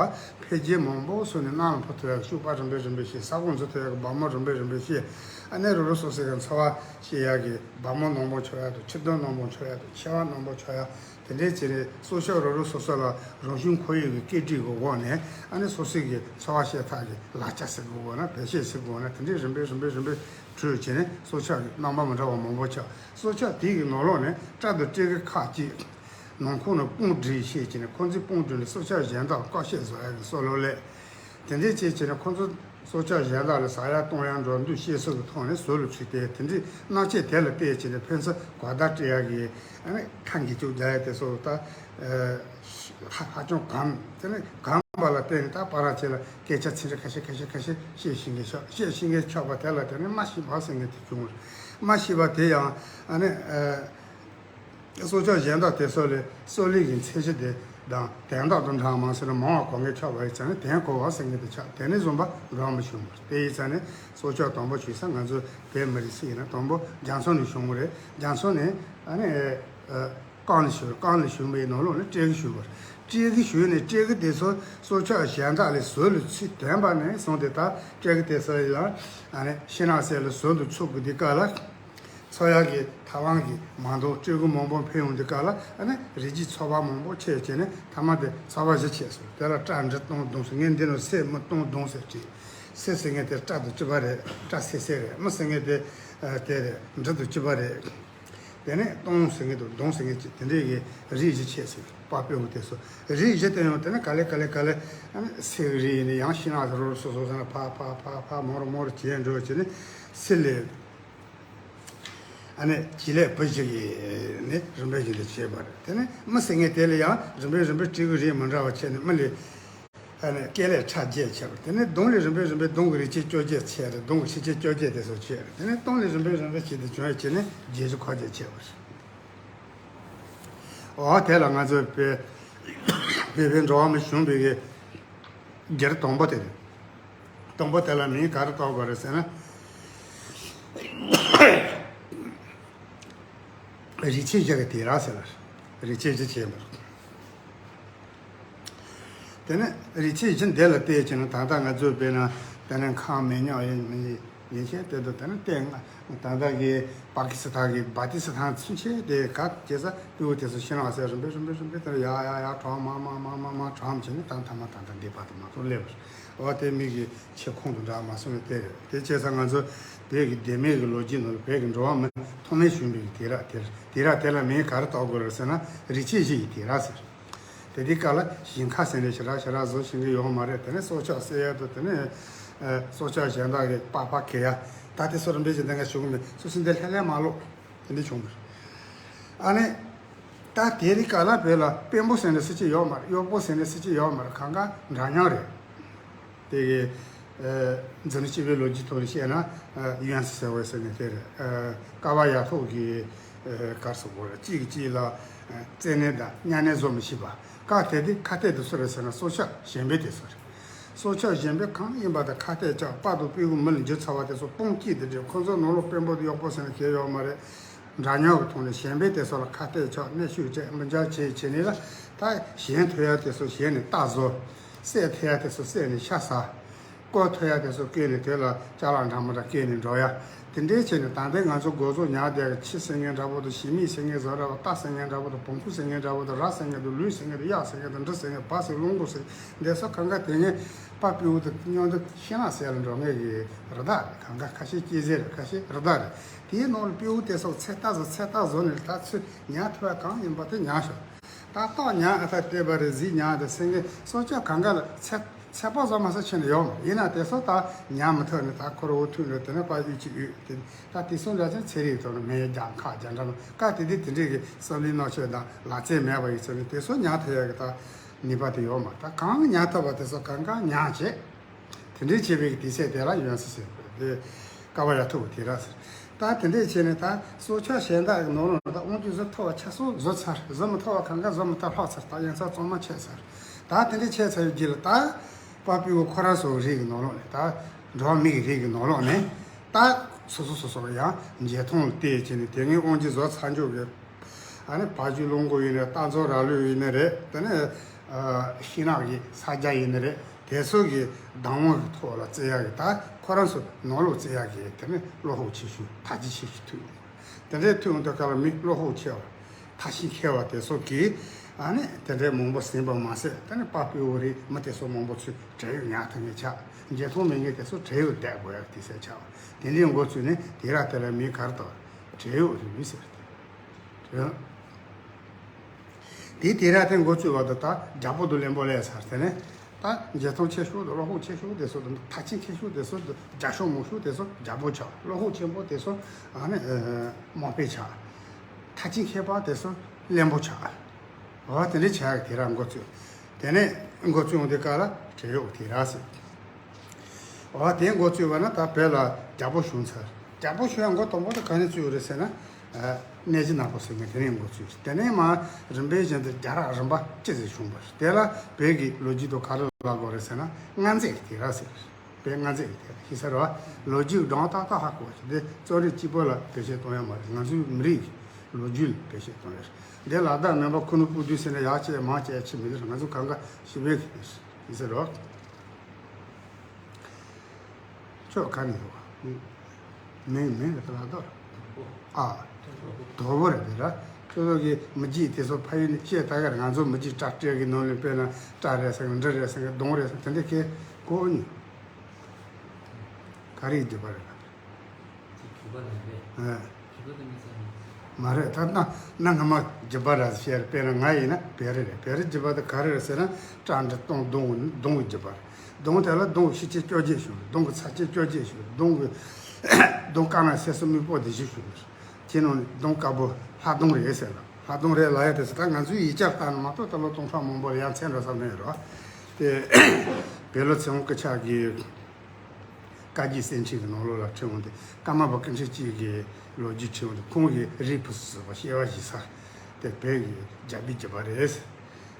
འཕེལ་རྒྱས་མང་པོ་སོང་ནས་གནམ་ལ་འཕུར་ཐུབ་ཡ་གི་ཤུག་པ་རིམ་པས་རིམ་པས་སྐྱེས། ས་ཁོངས་འཛུལ་ཐུབ་ཡ་གི་སྦར་མོ་རིམ་པས་རིམ་པས་སྐྱེས། ཨ་ནི་རོ་རོ་སོ་སོ་གི་འཚོ་བ་སྐྱེལ་ཡ་གི་སྦར་མོ་ནག་པོ་འཁྱོག་ཡ་དང་ཕྱིར་གདོན་ནག་པོ་འཁྱོག་ཡ་དང་མཆེ་བ་ནག་པོ་འཁྱོག་ཡ། དེ་འདྲའི་བྱས་ནས་སྲོག་ཆགས་རོ་རོ་སོ་སོ་ལ་རང་བྱུང་ཁོར་ཡུག་གི་སྐད་སྒྲིག་གི་འོག་ནས་ཨ་ནི་སོ་སོ་གི་འཚོ་བ་སྐྱེལ་ཐབས་ཀྱི་ལག་ཆ་ཟེར་དགོས་འོག་ན་བེད་སྤྱད་ཟེར་དགོས་འོག་ན་དེ་འདྲའི་རིམ་པས་རིམ་པས་རིམ་པས་བྲོས་བྱས་ནས་སྲོག་ཆགས་ཀྱི་རྣམ་པ་མི་འདྲ་བ་མང་པོ་ཆགས། སྲོག་ཆགས་དེ་གི་ནང་ལོགས་ནས་སྤྲ་དང་སྤྲེལ་གི་ཁག་ཅིག་ནང་ཁོངས་ནས་དཔུང་སྒྲིག་བྱས་བྱས་ནས་ཁོ་ཚོའི་དཔུང་སྒྲིག་ནས་སྲོག་ཆགས་གཞན་དག་ལ་བརྟག་དཔྱད་བཟོ་ཡ་གི་སྲོག་ལོ་ལས། དེ་འདྲའི་བྱས་བྱས་ནས་ཁོ་ཚོ་སྲོག་ཆགས་གཞན་དག་ལ་ཟ་ཡ་བཏུང་ཡ་འགྲོ་འདུག་བཤད་སྲོལ་གྱི་ཐོག་ནས་ཟོ་ལ་ཚུད་དེ་དེ་འདྲའི་མནའ་ཆས་དེ་ལ་བལྟས་བྱས་ནས་ཕན་ཚུན་གོ་བརྡ་སྤྲད་ཡ་གི་ཨ་ནི་ཁ་འགྱེལ་བཅུག་རྒྱག་ཡ་དེ་སོགས་ད་ཧ་ཧ་ཅང་གམ་དེ་ནི་གམ་པ་ལ་བརྟེན་ནས་ད་བར་ཆད་ལ་སྐད་ཆ་ཚིག་འབྲུ་ཁ་ཤས་ཁ་ཤས་ཁ་ཤས་བཤད་ཤེས་མཁན་ཤོག་བཤད་ཤེས་མཁན་ཆོག་པ་དེ་ལ་དེ་ནི་སྨྲ་ཤེས་པ་ཟེར་མཁན་དེ་བྱུང་བ་རེད། སྨྲ་ཤེས་པ་དེ་ཡང་ཨ་ནི། སྲོག་ཆགས་གཞན་དག་དེ་ཚོ་ལས་སྲོག་ལུས་ཀྱི་མཚན་གཞི་དེ་དང་དན་རྟགས་དང་འདྲ་མང་ཟེར་ན་མང་བ་གོ་མཁན་ཆགས་པ་ཡིན་ཙང་ནི་དན་གོ་བ་ཟེར་མཁན་དེ་ཆགས། དེ་ནས་བཟུང་བ་འགྲོ་བ་མི་བྱུང་བར་དེ་ཡིན་ཙང་ནི་སྲོག་ཆགས་དང་པོ་བྱུང་ས་ང་ཚོ་བོད་མི་རིགས་སུ་ཡིན་ན་དང་པོ་རྒྱ་མཚོ་ནས་བྱུང་བ་རེད། རྒྱ་མཚོ་ནས་ཨ་ནི་རྐང་ལས་བྱུང་རྐང་ལས་བྱུང་བའི་ནང་ལོགས་ནས་སྤྲེལ་གི་བྱུང་བར་སྤྲེལ་གི་བྱུང་ནས་སྤྲེལ་གི་དེ་ཚོ་སྲོག་ཆགས་གཞན་དག་ལས་ཟོ་ལ་ཚུད་དོན་པ་ནས་བཟུང་སྟེ་ད་སྤྲེལ་གི་དེ་ཚོ་ཡང་ཨ་ནི་ཤིང་ནགས་གསེབ་ལ་ཟོ་འདུག་ཚུགས་གི་དེ་ག་ལ། འཚོ་ཡག་གི་ཐབས་དབང་གིས་མ་འདང་སྤྲེའུ་མང་པོ་འཕེལ་ཡོང་དུས་སྐབས་ལ་ཨ་ནི་རི་རྒྱུད་ཚོ་པ་མང་པོ་ཆད་བྱས་ནས་ཐ་མ་དེ་ཚོ་པ་བཞི་ཆད་སོང་། དེ་ལ་སྤྲ་འབྲི་སྟོང་སྡོང་ཟེར། ངས་འདི་ནང་སེ་མི་སྟོང་སྡོང་ཟེར་བྲིས། སེ་ཟེར་མཁན་དེ་སྤྲ་དང་གཅིག་པ་རེད། སྤྲ་སེ་སེ་རེད། མི་ཟེར་མཁན་དེ་དེ་རེད། འབྲི་དང་གཅིག་པ་རེད། དེ་ནས་སྟོང་ཟེར་མཁན་དང་སྡོང་ཟེར་མཁན་གཅིག་དེ་འདྲའི་གི་རིགས་བཞི་ཆད་སོང་། པ་དཔེ་བོ་དེ་སོ་རིགས་བཞི་དེ་ཡང་དེ་ནས་ག་ལེ་ག་ལེ་ག་ལེ་ཨ་ནི་སེ་གི་རིགས་ཡིན་ནས་ཡང་ཤིང་ནགས་སུ་རོ་རོ་སོ་སོ་ཟེར་ན་ཕ་ཕ་ཕ་ཕ་མོ་རོ་མོ་རོ་བྱས་འགྲོ་བྱས་ནས་སེ་ལས། ཨ་ནི་བྱི་ལས་བུ་ཞིག་གིས་ནི་རིམ་པས་བཞིན་དུ་བྱས་པ་རེད། དེ་ནས་མི་ཟེར་མཁན་དེ་ལ་ཡང་རིམ་པས་རིམ་པས་སྤྲེའུ་རིགས་མི་འདྲ་བ་བྱས་ནས་མི་ལས་ཨ་ནི་སྐེ་ལས་ཕྲ་བརྒྱད་ཆད་པ་རེད། དེ་ནས་སྡོང་ལས་རིམ་པས་རིམ་པས་སྡོང་གི་རིགས་ཆད་བཅོ་བརྒྱད་ཆད་རེད། སྡོང་གི་ཁྲི་ཆད་བཅོ་བརྒྱད་དེ་ཚོ་ཆད་རེད། དེ་ནས་སྟོང་ལས་རིམ་པས་རིམ་པས་བྱས་ཏེ་བྱུང་བ་བྱས་ནས་བརྒྱད་ཅུ་གོ་བརྒྱད་ཆད་པ་རེད། འོ་དེ་ལ་ང་ཚོས་བོད་བོད་པའི་འགྲོ་བ་མི་བྱུང་བའི་གི་རྒྱུ་དང་པོ་དེ་རེད། དང་པོ་དེ་ལ་མིང་ག་རེ་བཏགས་པ་རེད་ཟེར་ན། རིགས་ཆད་བཞི་གི་དེ་ར་ཟེར་ལ། རིགས་ཆད་བཞི་བྱས་པ། དེ་ནས་རིགས་ཆད་བཞི་འདི་ལ་བལྟས་ཀྱི་ན་ད་ལྟ་ང་ཚོས་དཔེར་ན་དེ་ནས་ཁམས་མི་ཉག་ཡིན་མི་ཡིན་ཤེས་དེ་དུ་དེ་ནས་བལྟས་ང་ད་ལྟ་གི་པ་ཀི་སི་ཐན་གི་བ་ཏི་སི་ཐན་ཚུན་ཆད་དེ་ག་བྱེད་ས་དེའུ་དེ་ཚོ་ཤི་ནག་ཟེར་རིམ་པས་རིམ་པས་རིམ་པས་དེར་ཡ་ཡ་ཡ་གྲངས་མང་མང་མང་མང་མང་གྲངས་བྱས་ནས་ད་ཐ་མ་ད་ལྟ་འདི་བར་དུ་མ་གཏོགས་སླེབས་པ་རེད། འོ་དེ་མིག་གི་ཆེ་ཁོང་དུ་འདྲ་མ་སོང་བས་དེ་རེད། དེ་བྱས་ཙང་ང་ཚོ་བོད་ཀྱི་ལྡེ་མིག་གི་ལོ་རྒྱུས་ནང་ལ་བོད་ཀྱི་འགྲོ་བ་མི་ཐོག་མའི་བྱུང་བའི་དེ་ར་དེ་ར་དེ་ར་དེ་ལ་མིང་ག་རེ་བཏགས་དགོས་རེད་ཟེར་ན་རིགས་ཆད་བཞི་ཡི་དེ་ར་ཟེར། དེ་དེ་ག་ལ་ཞིང་ཁ་ཟེར་ནས་ཞེ་དྲག་ཞེ་དྲག་བཟོ་ཤེས་ཀྱི་ཡོད་མ་རེད། དེ་ནས་སྲོག་ཆགས་བསད་ཡ་དུ་དེ་ནས་ཨ་སྲོག་ཆགས་གཞན་དག་གི་པགས་པ་གས་ཡ་ད་དེ་སོ་རིམ་པས་ཀྱི་འདི་ང་ཞུ་གི་མེད། སོ་སོ་འདི་ལྷད་ལྷད་མ་ལོག་དེ་འདྲ་བྱུང་བ་རེད། ཨ་ནི། ད་དེ་རིང་ག་ལ་བོད་ལ་དཔོན་པོ་ཟེར་ནས་སྲིད་སྤྱི་ཡོད་མ་རེད། གཡོག་པོ་ཟེར་ནས་སྲིད་སྤྱི་ཡོད་མ་རེད། གང་ག་འདྲ་མཉམ་རེད། དེ་གི་ཨ་འཛམ་གླིང་སྤྱི་པའི་ལོ་རྒྱུས་ཐོག་ནས་བཤད་ན་ཨ་ཡོན་སི་ཟེར་བས་ཟེར་ནས་དེ་རེད། ཨ་ཀ་བ་ཡ་ཐོག་གི་ཨ་གར་སོགས་པོ་རེད། གཅིག་གིས་གཅིག་ལ་ཨ་རྩེ་ནས་དང་གཉའ་ནས་བཟོ་མི་ཤེས་པ། ཀ་དེ་དེ་ཁ་གཏད་དུ་སུ་རེད་ཟེར་ན་སྲོག་ཆགས་གཞན་པའི་དེ་ཚོ་རེད། སྲོག་ཆགས་གཞན་པའི་གང་ཡིན་པ་དང་ཁ་གཏད་བཅག་པ་དང་སྤྲེའུ་གི་མི་ལ་འཇུ་ཚར་བ་དེ་ཚོ་དཔུང་སྐྱིད་དེ་འདྲས། ཁོ་ཚོ་ནང་ལོགས་དཔོན་པོ་དང་གཡོག་པོ་ཟེར་ནས་གལ་ཡོད་མ་རེད། འདྲ་མཉམ་གྱི་ཐོག་ནས་གཞན་པའི་དེ་ཚོ་ལ་ཁ་གཏད་བཅག་གནོན་ཤུགས་སྤྲད་མི་འཇགས་བྱས་བྱས་ནས་ལ་ད་གཞན་ཐོས་ཡ་དེ་ཚོ་གཞན་ནས་རྟ་བཟོ། བསད་ཐོས་ཡ་དེ་ཚོ་བསད་ནས་ཤ་ཟ། བརྐོས་ཐོས་ཡ་དེ་ཚོ་བརྐོས་ནས་དེ་ལ་ཅ་ལག་འདྲ་མི་འདྲ་བཀལ་ནས་འགྲོ་ཡ། དེ་འདྲའི་བྱས་ནས་ད་ལྟའི་ང་ཚོ་འགོ་བཙུགས་ཉག་དེ་གི་ཁྱི་ཟེར་མཁན་འདྲ་པོ་དང་ཞི་མི་ཟེར་མཁན་བཟོ་འདྲ་པོ། རྟ་ཟེར་མཁན་འདྲ་པོ་དང་བོང་ཀུ་ཟེར་མཁན་འདྲ་པོ་དང་ར་ཟེར་མཁན་དང་ལུས་ཟེར་མཁན་དང་གཡག་ཟེར་མཁན་དང་འབྲི་ཟེར་མཁན་བ་ཟེར་རླུང་བུ་ཟེར་འདི་ཚོ་གང་ག་དེ་ངས་པ་སྤྲེའུ་དང་མཉམ་དུ་ཤིང་ནགས་ཟེར་ལ་འགྲོ་མཁན་གྱི་རི་དྭགས་རེད། གང་ག་ཁ་ཤས་སྐྱེས་ཟེར་རེད། ཁ་ཤས་རི་དྭགས་རེད། དེའི་ནང་ལ་སྤྲེའུ་དེ་སོགས་ཚེ་ལྟ་བཟོ་ཚེ་ལྟ་བཟོ་ནས་ད་ཚོད་ཉག་ཐུབ་པ་གང་ཡིན་པ་དེ་ཉག་ཤོག་ད་ལྟོགས་ཉག་ཨ་ད་བལྟས་པ་རེད་གཟིགས་ཉག་དེ་སེང་གེ་སྲོག་ཆགས་གང་ག་ལ་ཚེ་ཚེ་པ་བཟོ་མ་ས་ཆེ་ནས་ཡོང་ཡིན་ན་དེ་སོགས་ད་ཉག་མི་ཐུབ་ནས་ད་ཁོ་ར་འུ་ཐུག་འགྲོ་དེ་ནས་པ་ཡུད་ཅིག་ཡུད་དེ་ད་དེ་སོང་འདྲ་ཅན་ཚེ་རིང་ཐོག་ནས་མེ་རྒྱག་ཁ་རྒྱག་འདྲ་མི་ཀ་དེ་དེ་དེ་འདྲས་ཀྱི་བསམ་བློའི་མནོ་ཆོས་དང་ལག་རྩལ་མེད་པ་ཡིན་ཚོད་ནས་དེ་སོགས་ཉག་ཐུབ་ཡ་གི་ད་ནུས་པ་དེ་ཡོད་མ་རེད། ད་གང་ཉག་ཐུབ་པ་དེ་སོགས་གང་གང་ཉག་བྱེད། དེ་འདྲའི་བྱེད་པའི་དུས་ཚོད་དེ་ལ་ཡོན་སྲིད་ཟེར་དགོས་དེ་ཀ་བ་ཡ་ཐུབ་དེ་ར་ཟེར། ད་དེ་འདྲའི་བྱས་ནས་ད་སྲོག་ཆགས་གཞན་དག་གི་ནང་ལ་ད་དབང་གིས་བཟོ་ཐུབ་པ་ཆ་སོགས་བཟོ་ཚར། བཟོ་མི་ཐུབ་པ་གང་ག་བཟོ་མི་ཐུབ་ལྷག་ཚར། ད་ཡིན་ཚ་གཙང་མ་ཆད་ཚར། ད་དེ་འདྲའི་ཆད་ཚར་བའི་རྗེས་ལ་ད་པ་སྤྲེའུ་ཁོ་རང་ཚོ་རིགས་ཀྱི་ནང་ལོགས་ནས་ད་འགྲོ་བ་མིའི་རིགས་ཀྱི་ནང་ལོགས་ནས་ད་སོ་སོ་སོ་སོ་ཡང་འཇོན་ཐང་ལ་བལྟས་བྱས་ནས་དེ་སྔའི་དབང་གིས་བཟོ་ཚར་འཇོག་གི་ཨ་ནི་བ་ཕྱུགས་གླང་གོ་ཡིན་ནི་རེད། རྟ་མཛོ་ར་ལུག་ཡིན་ནི་རེད། དེ་ནས་ཤིང་ནགས་ཀྱི་ས་རྒྱ་ཡིན་ནི་རེད། དེ་ཚོ་གི་བདག་དབང་གི་ཐོག་ལ་བརྩི་ཡག་གི་ད་ཁོ་རང་ཚོ་ནང་ལོགས་བརྩི་ཡག་གི་དེ་ནས་བློ་ཁོག་ཆེ་ཤོས་ཐབས་ཇུས་ཆེ་ཤོས་ཐུག་ཡོང་། དེ་འདྲའི་ཐུག་ཡོང་དུས་སྐབས་ལ་མི་བློ་ཁོག་ཆེ་བ་ཐབས་ཤེས་མཁས་པ་དེ་ཚོ་གིས་ཨ་ནི་དེ་འདྲའི་མང་པོ་ཟིན་པ་མ་ཟད་དེ་ནས་པ་སྤྲེའུ་རིགས་མི་དེ་ཚོ་མང་པོ་ཚོས་བྲན་གཡོག་ཉག་ཐུབ་མཁན་ཆགས། འཇོན་ཐང་མེད་མཁན་དེ་ཚོ་བྲན་གཡོག་བསྡད་དགོས་ཡག་དུས་ཚོད་ཆགས་པ་དེ་འདྲའི་འགོ་བཙུགས་ནས་དེ་ར་དེ་ལ་མི་གར་དང་བྲན་གཡོག་རིགས་ཟེར་ཏེ། དེ་དེ་ར་དེ་འགོ་བཙུགས་པ་དང་ད་རྒྱལ་པོ་དང་བློན་པོ་སླེབས་ཚར། དེ་ནས་ད་འཇོན་ཐང་ཆེ་ཤོས་དང་བློ་ཁོག་ཆེ་ཤོས་དེ་ཚོ་དང་ཐབས་ཤེས་མཁས་ཤོས་དེ་ཚོ་དང་རྒྱ་ཤོག་མང་ཤོས་དེ་ཚོ་རྒྱལ་པོ་ཆགས། བློ་ཁོག་ཆེན་པོ་དེ་ཚོ་ཨ་ནི་དམག་དཔོན་ཆགས། ཐབས་ཤེས་མཁས་པ་དེ་ཚོ་བློན་པོ་ཆགས། འོ་དེ་འདྲའི་བྱ་ཡག་དེ་ར་འགོ་བཙུགས། དེ་ནས་འགོ་བཙུགས་ཡོང་དུས་སྐབས་ལ་བྲན་གཡོག་དེ་ར་ཟེར། འོ་དེ་འགོ་བཙུགས་པ་ན་ད་བོད་ལ་རྒྱལ་པོ་བྱུང་ཚར། རྒྱལ་པོ་བྱུང་ཡ་འགོ་དང་པོ་དེ་ག་ནས་བཙུགས་རེད་ཟེར་ན། ཨ་གནས་རྗེ་ནག་པོ་ཟེར་མཁན་དེ་ནས་འགོ་བཙུགས། དེ་ནས་མར་རིམ་པས་བཞིན་དུ་རྒྱལ་རབས་རིམ་པ་ཅི་ཟིག་བྱུང་བ་རེད། དེ་ལ་བོད་ཀྱི་ལོ་རྒྱུས་ཐོག་ག་རེ་ལབ་དགོས་རེད་ཟེར་ན་མངའ་མཛད་དེ་ར་ཟེར། བོད་མངའ་མཛད་དེ་ཤེས་ས་རེད་བ། ལོ་རྒྱུས་སྒྲུང་ཏག་ཏག་ཧ་གོ་བ་ཞིག་འདི་རྩོམ་རིག་གཅིག་པོ་ལ་བེད་སྤྱོད་གཏོང་ཡ་མ་རེད། ང་ཚོའི་མི་རིགས་ཀྱི་ལོ་རྒྱུས་ལ་བེད་སྤྱོད་གཏོང་ཡ་རེད། འདི་ལ་དྭགས་མོན་པ་ཁུ་ནུ་སྤུ་རྡོ་ཟེར་ནས་ཡག་བྱས་མང་བྱས་ཆེ་མི་འདུག་ང་ཚོ་གང་ག་ཞི་བའི་གི་ཡིན་ཟེར་རོ། ཁྱོད་ག་ནས་ཡོང་བ། མིང་མིང་ལ་ལ་དོ། ཨ། དོ་བོ་རེད་དེ་ར། ཁྱོད་ཚོ་གི་མི་རྒྱུད་དེ་ཚོ་ཕ་ཡུལ་ནས་བཤད་ད་གར་ང་ཚོ་མི་རྒྱུད་སྤྲ་སྤྲེལ་གི་ནང་ནས་དཔེར་ན་སྤྲ་རེད་ཟེར་གི་འབྲི་རེད་ཟེར་གི་གདོང་རེད་ཟེར་དེ་འདྲ་ཁྱེད་གོ་ནི། ག་རེ་རྒྱུད་པ་རེད་ལ། རྒྱུད་པ་རེད་པས། ཨ། རྒྱུད་པ་དེ་མི་ཚང་མ། མ་རེད། ད་ན་ན་ང་མ་རྒྱུད་པ་ར་ཟེར་དཔེར་ན་ང་ཡིན་ན་བེ་རི་རེད། བེ་རི་རྒྱུད་པ་དེ་ག་རེ་རེད་ཟེར་ན་སྤྲ་འདྲ་སྟོང་གདོང་གདོང་གི་རྒྱུད་པ་རེད། གདོང་དེ་ལ་གདོང་གི་ཤི་ཆེ་སྐྱོ་རྒྱས་ཞུ། གདོང་གི་ཚ་ཆེ་སྐྱོ་རྒྱས་ཞུ། གདོང་གི་གདོང་དཀར་ནག་སེར་གསུམ་མིག་པོ་དེ་བཞི་ཞུ། ཁྱེད་ནང་ནས་གདོང་དཀར་པོ་ལྷ་གདོང་རེད་ཟེར་ལ། ལྷ་གདོང་རེད་ལ་ཡ་དེ་ཟེར་ད་ང་ཚོའི་ཡིག་ཆ་ལྟར་ན་མ་གཏོགས་ད་ལོ་སྟོང་ཕྲག་མང་པོ་ལ་ཡ་མཚན་འགྲོ་ས་མེད་རོ། དེ་བེ་ལོ་ཚེ་དབང་སྐུ་ཕྱྭ་གི་བཀའ་བརྒྱུད་གསེར་ཕྲེང་གི་ནང་ལོགས་ལ་ཁྲིད་འོང་དེ་ཀརྨ་པ་སྐུ་ཕྲེང་གཅིག་གི་ལོ་རྒྱུས་ཁྲིད་འོང་དེ་ཁོང་གི་རིགས་བུ་སྲིད་པ་སྐྱེ་བ་བཞེས་ས་དེ་བོད་ཀྱི་རྒྱལ་པོའི་རྒྱུད་པ་རེད།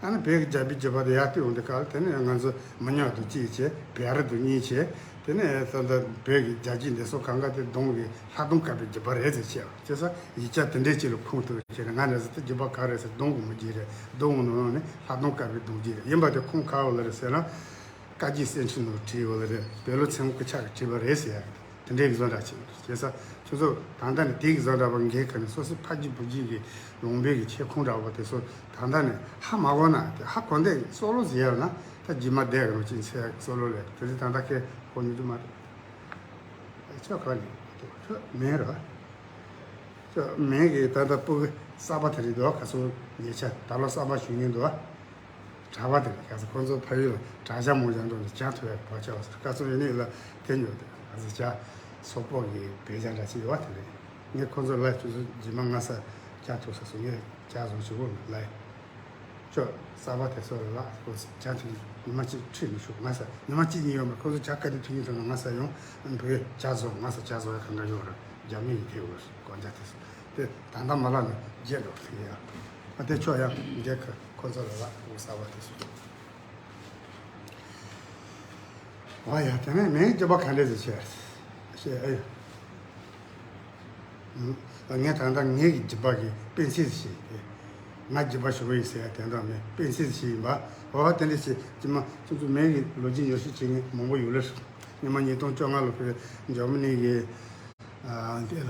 ཨ་ནི་བོད་ཀྱི་རྒྱལ་པོའི་རྒྱུད་པ་དེ་ཡར་བཏུད་འོང་དེ་ག་ལ་དེ་ནས་ང་ཚོ་མི་ཉག་དང་གཅིག་བྱས་བལ་རི་དང་གཉིས་བྱས་ དེ་ནས་ད་ལྟ་བོད་ཀྱི་རྒྱལ་གཅེས་འདི་ཚོ་གང་ག་དེ་གདོང་གི་ལྷག་གདོང་བཀབ་པའི་རྒྱུད་པ་རེད་ཟེར་བཤད་པ་བྱས་ཙང་ཡིག་ཆ་དེ་འདྲས་ཅིག་ལ་ཁུངས་གཏུགས་བྱས་ནས། ང་རེ་ཟེར་དེ་རྒྱུད་པ་ག་རེ་ཟེར། གདོང་གི་མི་རྒྱུད་རེད། གདོང་གི་ནང་ནས་ལྷག་གདོང་བཀབ་པའི་གདོང་རྒྱུད་རེད། ཡིན་པ་དེ་ཁུངས་ག་བ་ལ་རེད་ཟེར་ན། བཀའ་བརྒྱུད་གསེར་ཕྲེང་ནང་བྲིས་ཡོད་ལ་རེད། བོད་ལུགས་ཚེ་སྔོན་གྱི་ཕྱག་གིས་བྲིས་པ་རེད་ཟེར་ཡག་དེ་འདྲའི་བཟོ་འདྲ་ཅིག་ཡོད་རེད། བྱས་ཙང་ཁྱོད་ཚོ་ད་ལྟ་ནས་དེ་གི་བཟོ་འདྲ་པ་འགའི་ཁ་ནས་སོ་སོའི་ཕ་རྒྱུད་བུ་རྒྱུད་ཀྱི་ལུང་པའི་གི་ཆེ་ཁུངས་འདྲ་པོ་དེ་ཚོ་ད་ལྟ་ནས་ཧ་མ་གོ་ན། དེ་ཧ་གོ་འདོད་སོག་ལོ་ཟེར་ཡག་ན་ད་རྗེས་མ་བསྡད་གི་རོ་ཅིག་འཚོལ་ཡག་སོག་ལོ་ལས་དེ་ཚོ་ད་ལྟ་ཁྱེད་གོ་མྱོང་རྒྱུ་མ་རེད། ཁྱོད་ག་ནས་ཁྱོད་མིང་རེད། ཁྱོད་མིང་གི་ད་ལྟ་སྤུ་གུ་གསར་པ་དེ་རེད་འདུག་ཁ་སང་ཉེ་ཆར་ད་ལོ་གསར་པ་བྱུང་མྱོང་འདུག་གྲྭ་པ་དེ་རེད། ཁ་སང་ཁོང་ཚོ་ཕ་ཡུལ་ལ་གྲྭ་ཤག་མང་ཇག་འགྲོ་ནས་ཇ་འཐུང་བའི་བག་ཆགས་བ་ཟེར་ཁ་སང་ཡིན་ནའི་ལ་དེ་ཉོ་དེ་ཁ་སང་ཇ་སོག་པོ་གི་བེ་ཇ་འདྲ་ཞིག་ཡོད་བ་དེ་རེད། ངས་ཁོང་ཚོ་ལ་ཁྱོད་ཚོ་རྗེས་མ་ང་ས་ཇ་འཐུང་ས་སོང་། ངས་ཇ་བཟོ་ཞིག་འོང་ལ། ཁྱོད་གསར་པ་དེ་ཚོ་ལ་ལ་ཁོ་ཇ་འཐུང་ཉི་མ་གཅིག་ཁྲིད་མི་ཤོག་ང་ས་ཉི་མ་གཅིག་གཉིས་ཡོད་མ། ཁོ་ཚོ་ཇ་ག་དུས་འཐུང་གི་འདུག་ན་ང་ས་ཡོང་། བོད་ཇ་བཟོ། ང་ས་ཇ་བཟོ་ཡ་གང་ག་ཡོད་རེད། རྒྱ་མི་ཡི་དེ་ཡོད་རེད། གོ་ཇ་དེ་ཚོ་དེ་ད་ལྟ་མ་ལ་ནས་བརྗེད་འགྲོ་ཐུག་ཡ། ཨ་དེ་ཁྱོད་ཡང་འདྲེ་ཁ་ཁོ་ཚོ་ལ་ལ་ཁོ་གསར་པ་དེ་ཚོ། ཨ་ཡ། དེ་ནས་མིང་རྒྱུད་པ་ག་འདྲས་ཟེར་བཤད་བཤད་ཨེ་ཡོད། ཨ་ངས་ད་ལྟ་ངེད་ཀྱི་རྒྱུད་པ་གི་སྤེལ་ཚིག་ཞིག་ཡིན། ང་རྒྱུད་པ་ཞུ་གི་ཡིན་ཟེར་ཡ་དེ་འདྲ་མེད། སྤེལ་ཚིག་ཞིག་ཡིན་པ། འོ་དེ་འདྲ་ཞིག་རྗེས་མ་ཁྱོད་ཚོ་མིང་གི་ལོ་རྒྱུས་ཉོ་ཤེས་བྱེད་མཁན་མང་པོ་ཡོད་ལེ། སྔོན་མ་ཉིས་སྟོང་བཅོ་ལྔ་ལོ་ཕེ་འཇར་མ་ནི་གི་ཨ་དེ་ལ་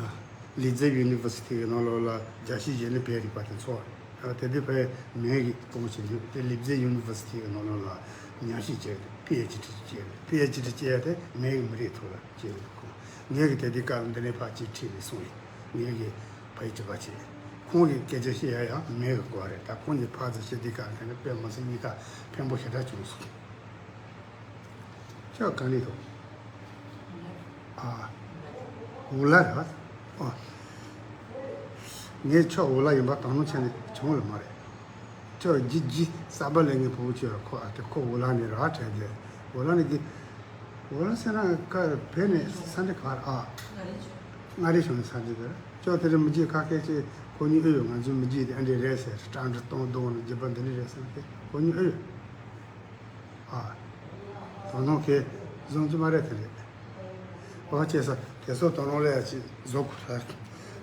ལི་ཛེ་ཡུ་ནི་ཝར་སི་ཊི་གི་ནང་ལོགས་ལ་རྒྱལ་སྤྱིའི་གཞོན་ནུ་བོད་རིག་པ་དེ་ཚོགས། ཨ་དེ་དུས་ཕེ་མིང་གི་སྐོང་བྱེད་རྒྱུ་དེ་ལི་ཛེ་ཡུ་ནི་ཝར་སི་ཊི་གི་ནང་ལོགས་ལ་ཉམས་ཞིབ་བྱས་ཏེ་པི་ཨེཆ་ཌི་བྱས་ཏེ། པི་ཨེཆ་ཌི་བྱས་ཏེ་མིང་གི་མི་རིགས་ཐོག་ལ་བྱས་ཡོད། ཁོང་ངེད་ཀྱི་དེ་དུས་སྐབས་འདི་ནས་ཕར་ཅིག་ཁྲིད་ནས་སོང་ཡིན། ངེད་ཀྱི་ཕ་ཡི་གྲྭ་པ་བྱས། ཁོང་གི་སྐད་ཆ་བཤད་ཡ་ཡང་མིང་གི་སྐོར་རེད། ད་ཁོང་གཉིས་ཕར་ཚུར་བཤད་དུས་སྐབས་དེ་ནས་དཔེ་མི་སྲིད་གཉིས་ཀ་ཕན་པོ་ཞེ་དྲག་བྱུང་སོང་། ཁྱོད་གང་ནས་ཐོབ། ཨ། འུ་ལ་རེད་བ། ཨོ། ངས་ཁྱོད་འུ་ལ་ཡིན་པ་དང་ནོ་ཆ་ནས་བྱུང་ལ་མ་རེད། ཁྱོད་ཇི་ཇི་གསར་པ་ལས་ངའི་ཕྲུ་གུ་ཁྱོད་ཁོ་ཨ་དེ་ཁོ་འུ་ལ་ནས་ར་དྲན་དེ། འུ་ལ་ནས་གི། འུ་ལ་ཟེར་ན་ཀ་བོད་ནས་ས་འདྲ་ག་རེ་ཨ། མངའ་རིས་ཕྱོགས་ནས་ས་འདྲ་དེ་ར། ཁྱོད་དེ་རིང་མི་རྗེ་ཁ་སྐད་ཆེ་ཁོ་གཉིས་ཨེ་ཡོད། ང་ཚོའི་མི་རྗེ་དེ་ཨ་འདྲ་རེད་ཟེར། ཀྲང་ཀྲི་སྟོང་སྟོང་ནས་རྒྱུད་པ་འདི་འདྲ་རེད་ཟེར་ཏེ་ཁོ་གཉིས་ཨེ་ཡོད། ཨ། དོ་སྣང་གིས་བཟུང་རྒྱུ་མ་རེད་དེ་རེད། ཨོ་ཅེ་ས་དེ་ཚོ་དོ་སྣང་ལས་ཡ་ཅིག་བཟོ་དགོས་རེད།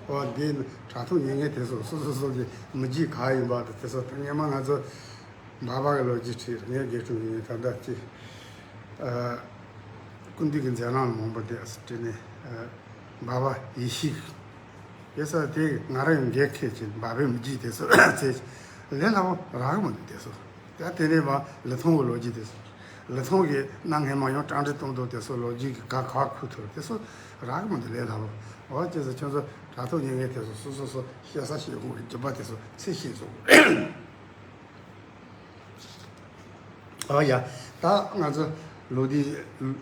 ཨོ་འདི་དྲ་ཐོག་ཉན་མཁན་དེ་ཚོ་སོ་སོ་སོ་གི་མི་རྗེ་ག་ཡིན་པ་དང་དེ་ཚོ་ད་སྔོན་མ་ང་ཚོ་འབའ་པ་གི་ལོ་རྒྱུས་བྲིས། ངའི་དགེ་ཕྲུག་ཡིན། ད་ལྟ་ཅི། ཨ། སྐུ་མདུན་གྱི་མཛད་རྣམ་མང་པོ་དེ་བྲིས་ནས། ཨ། འབའ་པ་ཡེ་ཤེས། ཡེ་ས་དེ་ང་རང་ཡང་འགན་འཁྱེར་བྱས། འབའ་པའི་མི་རྗེ་དེ་ཚོ་བྱས། ལས་སླ་པོ་རག་གི་མི་འདུག་དེ་ཚོ། ད་དེ་ནས་མ་ལི་ཐང་གི་ལོ་རྒྱུས་དེ་ཚོ། ལི་ཐང་གི་གནའ་སྔ་མ་ཡང་ཀྲང་ཀྲི་སྟོང་སྟོང་དེ་ཚོ་ལོ་རྒྱུས་ཀྱི་ག་ག་ཁུ་ཐུར་དེ་ཚོ་རག་གི་མི་འདུག་ལས་སླ་པོ། འོ་ཅེ་ས་ཁྱོད་ཚོ་དྲ་ཐོག་ཉན་མཁན་དེ་ཚོ་སོ་སོ་སོ་བཤད་ས་བཤད་དགོས་ཀྱི་རྒྱུ་མ་དེ་ཚོ་ཚེ་ཤེས་སོང་། ཨོ་ཡ། ད་ང་ཚོ་ལོ་དེ་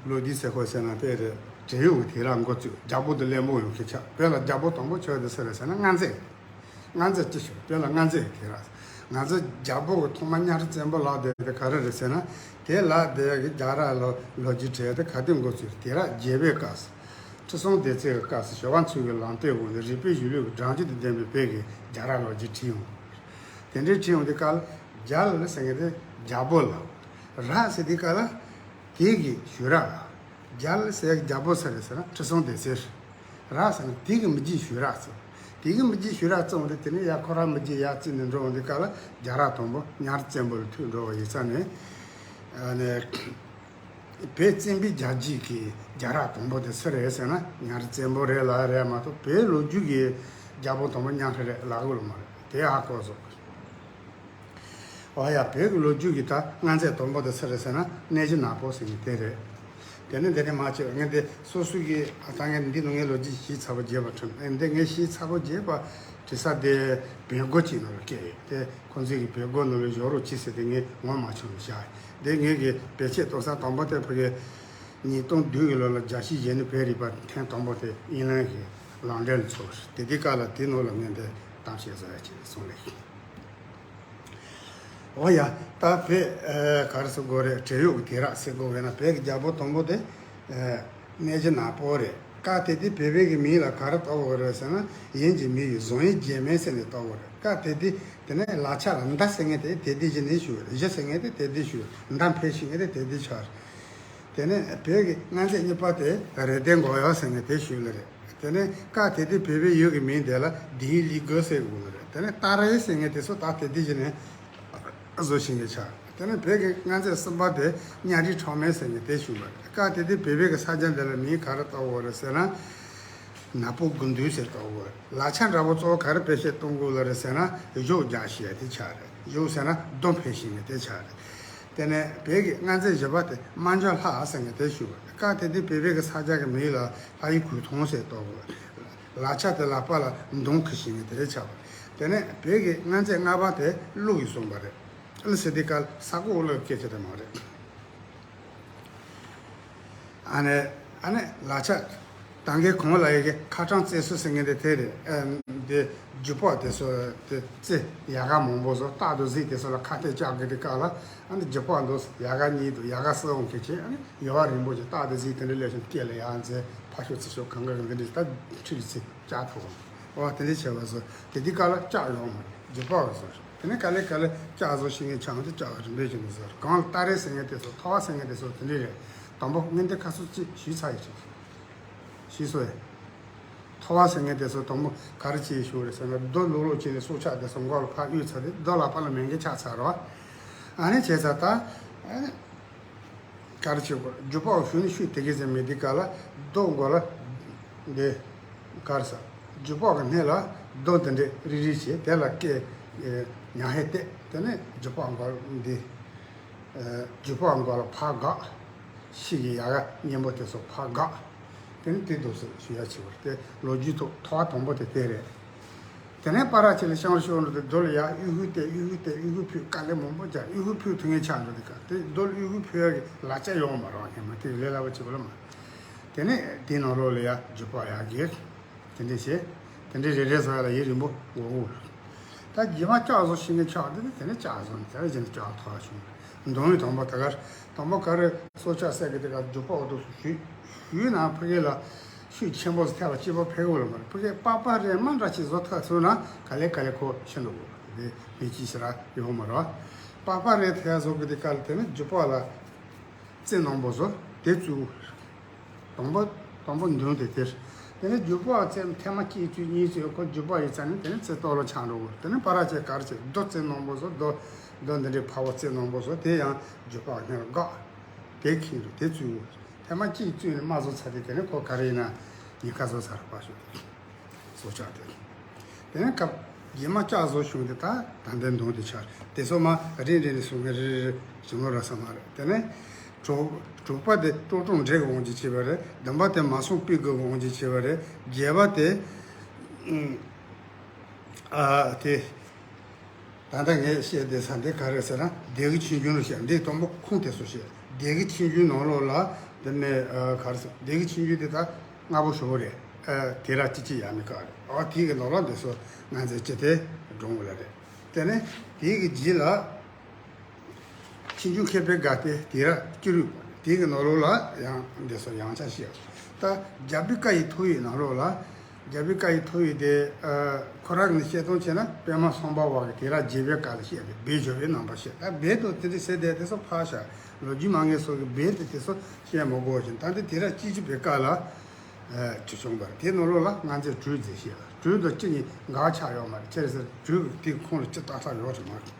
ལོ་དེ་ཟེར་ཁོ་ཟེར་ན་དཔེ་རེད། བྲན་གཡོག་གི་དུས་རབས་འགོ་བཙུགས། རྒྱལ་པོ་དང་བློན་པོ་ཡོང་མཁན་ཆགས། བོད་ལ་རྒྱལ་པོ་དང་པོ་ཆགས་དེ་སུ་རེད་ཟེར་ན་མངའ་མཛད། མངའ་མཛད་ཅི་ཞུ། བོད་ལ་མངའ་མཛད་དུས་རབས། ང་ཚོ་རྒྱལ་པོ་གི་ཐོག་མ་གཉའ་ཁྲི་བཙན་པོ་ལགས་དེ་དེ་ག་རེ་རེད་ཟེར་ན། དེ་ལ་དེ་གི་རྒྱ་ར་ལོ་ལོ་རྒྱུས་བྲིས་དེ་ག་དུས་འགོ་བཙུགས། དུས་རབས་བརྒྱད་པའི་སྐབས་སུ། ཁྲི་སྲོང་ལྡེ་བཙན་གྱི་སྐབས་སུ་ཞོ་ཁང་ཚུ་གི་ལམ་སྟོན་འོག་ནས་རིག་པའི་གཞུང་ལུགས་ཀྱི་སྦྲང་རྒྱུ་དང་ལྡན་པའི་བོད་ཀྱི་རྒྱ་ར་ལོ་རྒྱུས་བྲིས་ཡོང་། དེ་འདྲའི་བྲིས་ཡོང་དུས་སྐབས་ལ་རྒྱལ་ལ་ཟེར་མཁན་དེ་རྒྱལ་པོ་ལ། ར་ཟེར་དུས་སྐབས་ལ་དེ་གི་ཞུས་ར་ལ། རྒྱལ་ཟེར་རྒྱལ་པོ་ཟེར་རེད་ཟེར་ན་ཁྲི་སྲོང་ལྡེ་བཙན། ར་ཟེར་ན་དེ་གི་མི་རྗེ་ཞུས་ར་ཟེར། དེ་གི་མི་རྗེ་ཞུས་ར་ཟེར་འོང་དུས་དེ་ནས་ཡ་ཁོ་ར་མི་རྗེ་ཡ་བརྩིས་ནས་འགྲོ་འོང་དུས་སྐབས་ལ་རྒྱ་ར་དང་པོ་གཉའ་ཁྲི་བཙན་པོ་ལ་ཐུག་འགྲོ་བ་ཡིན་ཙང་ནས། ཨ་ནས། བོད་བཙན་པོའི་རྒྱལ་རྒྱུད་ཀྱི་རྒྱ་ར་དང་པོ་དེ་སུ་རེད་ཟེར་ན་གཉའ་ཁྲི་བཙན་པོ་རེད་ལབ་རེད་མ་གཏོགས་བོད་ལོ་རྒྱུས་ཀྱི་རྒྱལ་པོ་དང་པོ་གཉའ་ཁྲི་རེད་ལབ་དགོས་ལ་མ་རེད། དེ་ཧ་གོ་སོང་། ཨོ་ཡ། བོད་ཀྱི་ལོ་རྒྱུས་ཀྱི་ད་མངའ་མཛད་དང་པོ་དེ་སུ་རེད་ཟེར་ན་གནས་རྗེ་ནག་པོ་ཟེར་མཁན་དེ་རེད། དེ་ནས་འདི་ནས་མ་བྱས་ངས་འདི་སོ་སོ་གི་ཨ་ད་ངས་འདི་ནང་ངའི་ལོ་རྒྱུས་ཞིབ་ཚགས་པོ་བརྗེད་པ་དྲན། ཨེ་འདི་ངས་ཞིབ་ཚགས་པོ་བརྗེད་པ་བྲིས་ས་དེ་བོད་སྒོ་གཅིག་ནང་ལ་བསྐྱལ་ཡོད་དེ། ཁོང་ཚོས་ཀྱི་བོད་སྒོ་ནང་ལ་བཞག་རོགས་གྱིས་ཟེར་ཏེ་ངས་ངོ་མ་ཆོད་ནས་བཞག། དེ་ངས་ཀྱི་བེད་སྤྱོད་གཏོང་ས་དང་པོ་དེ་ཕ་གི་ཉིས་སྟོང་བདུན་གྱི་ལོ་ལ་རྒྱལ་སྤྱིའི་གཞོན་ནུ་བོད་རིག་པ་ཐེངས་དང་པོ་དེ་ཨིན་ལན་གྱི་ལོན་ཌོན་ལ་ཚོགས། དེ་དུས་སྐབས་ལ་དེ་ནང་ལ་ངས་འདི་གཏམ་བཤད་བཟོ་ཡ་བྱས་སོང་ལེ། འོ་ཡ། ད་བོད་ཨ་ག་རེ་ཟེར་དགོས་རེད། བྲན་གཡོག་གི་དུས་རབས་ཟེར་དགོས་བས་ན་བོད་ཀྱི་རྒྱལ་པོ་དང་པོ་དེ་ཨ་གནས་རྗེ་ནག་པོ་རེད། སྐབས་དེ་དུས་བོད་པའི་གི་མིང་ལ་ག་རེ་བཏགས་ཡོད་རེད་ཟེར་ན་ཡིན་གྱི་མི་ཡི་བཟང་ཡིན་རྒྱལ་མིན་ཟེར་ནས་བཏགས་ཡོད་རེད། སྐབས་དེ་དུས་དེ་ནས་ལ་ཆ་ལ་མདའ་ཟེར་མཁན་དེ་དེ་དུས་གཞི་ནས་ཞུ་རེད། གཞི་ཟེར་མཁན་དེ་དེ་དུས་ཞུ་རེད། མདའ་འཕེན་ཤེས་མཁན་དེ་དེ་དུས་ཆགས་རེད། དེ་ནས་བོད་ཀྱི་མངའ་མཛད་གཉིས་པ་དེ་རེ་ལྡན་འགོག་ཡངས་ཟེར་མཁན་དེ་ཞུས་ལེ་རེད། དེ་ནས་སྐབས་དེ་དུས་བོད་པའི་ཡུལ་གྱི་མིང་དེ་ལ་དིང་ལི་གོ་ཟེར་གི་ཡོད་ལེ་རེད། དེ་ནས་ཏཱ་རེ་ཟེར་མཁན་དེ་ཚོ་ད་དེ་དུས་ཀྱི་ནས་བཟོ་བཞིན་གྱི་ཆགས། དེ་ནས་བོད་ཀྱི་མངའ་མཛད་གསུམ་པ་དེ་གཉའ་ཁྲི་ཁྲོ་མེ་ཟེར་མཁན་དེ་ཞུས་པ་རེད། སྐབས་དེ་དུས་བོད་པའི་གི་ས་ཆ་འདི་ལ་མིང་ག་རེ་བཏགས་ཡོད་རེད་ཟེར་ན། ནག་པོ་དགུ་འདུས་ཟེར་བཏགས་ཡོད་རེད། ལག་ཆ་འདྲ་པོ་གཙོ་བོ་ག་རེ་བེད་སྤྱོད་གཏོང་གི་ཡོད་རེད་ཟེར་ན། གཞོགས་རྒྱག་ཤེས་ཡ་དེ་ཆགས་རེད། གཞོགས་ཟེར་ན་རྡོ་འཕེན་ཤེས་མཁན་དེ་ཆགས་རེད། དེ་ནས་བོད་ཀྱི་མངའ་མཛད་བཞི་པ་དེ་རྨ་འབྱོར་ལྷ་ཟེར་མཁན་དེ་ཞུ་བ། སྐབས་དེ་དུས་བོད་པའི་གི་ས་ཆ་གི་མིང་ལ་ལྷ་ཡུལ་གོས་ཐུང་ཟེར་བཏགས་ཡོད་རེད། ལག་ཆ་དེ་ལག་པ་ལ་མདུང་འཁུར་ཤེས་མཁན་དེ་ཆགས་པ། དེ་ནས་བོད་ཀྱི་མངའ་མཛད་ལྔ་པ་དེ་ཀླུ་ཡིས་བཟུང་བ་རེད། ཀླུ་ཟེར་དུས་སྐབས་ས་ཁོག་ཀླུ་སྐད་ཆ་དེ་མ་རེད། ཨ་ནི་ཨ་ནི་ལག་ཆ་ད་གིན་གོང་ལ་ཡི་གེ་ཁ་གྲངས་རྩེ་སུ་ཟེར་མཁན་དེ་དེ་རེད། ཨ་འདི་རྒྱུ་པགས་དེ་ཚོ་དེ་རྩེ་ཡལ་ག་མང་པོ་བཟོ། སྟག་དང་གཟིག་དེ་ཚོ་ལ་ཁ་གཏད་བཅག་དགོས་དུས་སྐབས་ལ། ཨ་ནི་རྒྱུ་པགས་འདུག་ཡལ་ག་གཉིས་འདུག་ཡལ་ག་སུ་འོང་མཁན་བྱས། ཨ་ནི་ཡལ་ག་རིང་པོ་ཅིག་སྟག་དང་གཟིག་དེ་འདྲ་སླེབས་ཤིང་སྐེ་ལ་ཡར་འཛེགས། ཕར་ཞོག་ཚུར་ཞོག་གང་ག་གི་འདི་འདྲ་ད་ཁྲིད་ཚེ་བཅག་ཐུབ། འོ་དེ་འདྲ་བྱས་པ་བཟོ། དེ་དུས་སྐབས་ལ་ལྕགས་ཡོད་མ་རེད། རྒྱུ་པགས་བཟོ། དེ་ནས་ག་ལེ་ག་ལེ་ལྕགས་བཟོ་ཤེས་མཁན་ཆགས་ཏེ་ལྕགས་རིམ་པས་བྱུང་ཟེར། གང་ལ་སྟ་རེ་ཟེར་མཁན་དེ་ཚོ། ཐོ་བ་ཟེར་མཁན་དེ་ཚོ་དེ་འདྲ་རེད། དང་པོ་ངས་འདི་ཁ་སོ་ཅིག་ཞུས་ཚར་ཡི་ཆོག་ཞུས་སོ་ཡ། ཐོ་བ་ཟེར་མཁན་དེ་ཚོ་དང་པོ་ག་རེ་བྱས་ཞུ་རེད་ཟེར་ན། རྡོ་ལོག་ལོག་བྱས་ནས་སྲོག་ཆགས་དེ་ཚོ་མགོ་ལ་ཕར་གཡུག་ཚར་ཏེ་རྡོ་ལག་པ་ལ་མེད་མཁན་ཆགས་ཚར་རོ། ཨ་ནི་བྱས་ཚར་ད། ཨ་ནི་ག་རེ་བྱེད་དགོས། རྒྱུ་པགས་གཞུ་ནས་གཞུ་དེ་གས་ཟེར་མེད་དུས་སྐབས་ལ་རྡོ་མགོ་ལ་འདི་ག་རེ་ཟ། རྒྱུ་པགས་ཀྱི་སྣེ་ལ་རྡོ་འདི་འདྲས་རིལ་རིལ་བྱས། དེ་ལ་སྐེ་ཉག་ཧེ་བཏེགས། དེ་ནས་རྒྱུ་པགས་མགོ་ལ་འདི་རྒྱུ་པགས་མགོ་ལ་ཕར་བཀག་ཤིག་གི་ཡལ་ག་སྙན་པོ་དེ་ཚོ་ཕར་བཀག་དེ་ནི་དེ་འདུག་ཟེར་ཞུ་ཡ་བྱེད་པར་དེ་ལོ་རྒྱུས་ཐོག་ཐོ་བ་དང་པོ་དེ་དེ་རེད། དེ་ནས་པ་ར་ཆེ་ལ་ཤང་ཤོར་འགྲོ་དུས་རྡོ་ལ་ཡ་གཡུ་གུ་དེ་གཡུ་གུ་དེ་གཡུ་གུ་ཕུད་དཀའ་ལས་མང་པོ་རྒྱག་གཡུ་གུ་ཕུད་ཐུབ་མཁན་ཆགས་འགྲོ་དུས་སྐབས་དེ་རྡོ་ལ་གཡུ་གུ་ཕུད་ཡ་གི་ལག་ཆ་ཡོང་མ་རོགས་ཧེ་མ་དེ་ལས་སླ་པོ་བྱེད་པ་ལ་མ། དེ་ནས་དེའི་ནང་ལོགས་ལ་ཡ་རྒྱུ་པགས་ཡ་གི་དེ་འདྲས་བྱས། དེ་འདྲས་རེ་རེ་བཟོ་ཡ་ལ་ཡུན་རིང་པོ་འགོར་གི་རེད། ད་རྗེས་མ་ལྕགས་བཟོ་ཤེས་མཁན་ཆགས་དེ་ནི་དེ་ནས་ལྕགས་བཟོ་ནས་དེ་ལ་རྗེས་ནས་ལྕགས་ཐོག་བྱུང་། མདོ་དབུས་དང་པོ་ད་གར་དང་པོ་ག་རེ་སྲོག་ཆགས་བསད་གི་དེ་གར་རྒྱུ་པགས་འདུག་ཞུས་ཞུས་ན་ཕ་གི་ལ་ཤུགས་ཆེན་པོ་ཐེབས་པ་སྐྱིད་པོ་ཕེབས་གི་ལ་མ་རེད། ཕ་གི་པགས་པ་རེ་མ་འདྲ་ཅིག་བཟོ་ཐག་ཚུགས་ན་ག་ལེ་ག་ལེ་ཁོ་ཤི་འགྲོ་གི་རེད། མི་གཅིག་ཞིག་ར་ཡོད་མ་རེད། པགས་པ་རེ་ཐེབས་བཟོ་གི་དེ་གར་དེ་ནི་རྒྱུ་པགས་ལ་རྩེ་ནག་པོ་བཟོ་དེ་བཙུགས། དང་པོ་དང་པོ་མདུན་དེ་དེར། དེ་ནས་རྒྱུ་པགས་རྩེ་ཐེངས་མ་གཅིག་བཙུགས་གཉིས་བཙུགས་ཁོ་རྒྱུ་པགས་ཡོད་ཚད་ནི་དེ་ནས་རྩེ་ཏོག་ལ་ཆགས་འགྲོ་གི། དེ་ནས་པ་ར་ཆེ་གར་ཆེ་རྡོ་རྩེ་ནག་པོ་བཟོ། རྡོ་རྡོ་འདི་འདྲའི་ཕ་བོ་རྩེ་ནག་པོ་བཟོ། དེ་ཡང་རྒྱུ་པགས་སྔོན་ལ་བཀག་དེ་ཁེངས་རུ་དེ་བཙུགས། ཐེངས་མ་གཅིག་བཙུགས་ནས་མ་བཟོ་ཚར་དུས་དེ་ནས་ཁོ་ག་རེ་ཡིན་ན་ཉེན་ཁ་བཟོ་ཚར་བ་ཞུ། སྲོག་ཆགས་དེ། དེ་ནས་སྐབས་རྗེས་མ་ལྕགས་བཟོ་བྱུང་དེ་ད་ད་ལྟའི་མདུན་དེ་ཆགས། དེ་ཚོ་མ་རེ་རེ་ནས་གསུང་གི་རེ་རེ་རེ་བྱུང་ལོ་ར་ས་མ་རེད། དེ་ནས་དྲུག་དྲུག་པ་དེ་ཀྲོ་ཀྲོ་འདྲེ་གི་དབང་གིས་བྱས་པ་རེད། བདུན་པ་དེ་མ་སྲུང་སྤུ་གུ་གི་དབང་གིས་བྱས་པ་རེད། བརྒྱད་པ་དེ་ཨ་དེ། ད་ལྟ་ངས་བཤད་བསྡད་ས་འདི་ག་རེ་ཟེར་ན་སྡེ་དགེ་ཆོས་འབྱུང་ལ་བཤད། འདི་དང་པོ་ཁུངས་དེ་ཚོ་བཤད། སྡེ་དགེ་ཆོས་འབྱུང་ནང་ལོགས་ལ་འདི་ནས་ཨ་ག་རེ་ཟེར། སྡེ་དགེ་ཆོས་འབྱུང་འདི་ད་སྔ་པོ་ཞེ་པོ་རེད། ཨ་དེ་ར་ཅི་ཅི་ཡ་མི་ཁ་རེད། ཨ་དེ་གི་ནང་ལ་འདི་ཚོ་ང་ཚོའི་སྤྱི་དེ་སྒྲུང་ལ་རེད། དེ་ནས་དེ་གི་རྗེས་ལ་ཆོས་འབྱུང་མཁས་པའི་དགའ་སྟོན་དེ་ར་སྐྱིད་རུས་པ་རེད། དེ་གི་ནང་ལོགས་ལ་ཡང་འདི་ཚོ་ཡང་ཆ་བཤད། ད་རྒྱ་བོད་བཀའ་ཡི་ཐོ་ཡིག་ནང་ལོགས་ལ། རྒྱ་བོད་བཀའ་ཡི་ཐོ་ཡིག་དེ་ཨ་ཁོ་རང་གི་བཤད་སྟངས་བྱས་ན་པདྨ་སམ་བྷ་ཝ་གི་དེ་ར་རྒྱས་པའི་སྐབས་ལ་བཤད་པའི་སྦས་སྦྱོར་བའི་རྣམ་པ་བཤད། ད་སྦས་དང་དེ་འདྲ་ཟེར་དེ་དེ་ཚོ་ཕར་བཞག་ལོ་རྒྱུས་མང་ངེས་སོགས་ཀྱི་སྦས་དེ་དེ་ཚོ་བཤད་མ་དགོས་ཤིང་། ད་འདི་དེ་ར་སྐྱིད་སྐྱིད་པའི་སྐབས་ལ་ཨ་ཅི་བྱུང་བར་དེ་ནང་ལོགས་ལ་ང་ཚོས་གྲོས་མཛད་བཤད་ལ། གྲོས་དང་གཅིག་གཉིས་འགལ་ཆགས་ཡོད་མ་རེད། ཅི་རེད་ཟེར་གྲོས་ཀྱི་དེ་ཁོངས་ལ་ཅི་ཏག་ཏག་ཡོད་རེད་མ་རེད།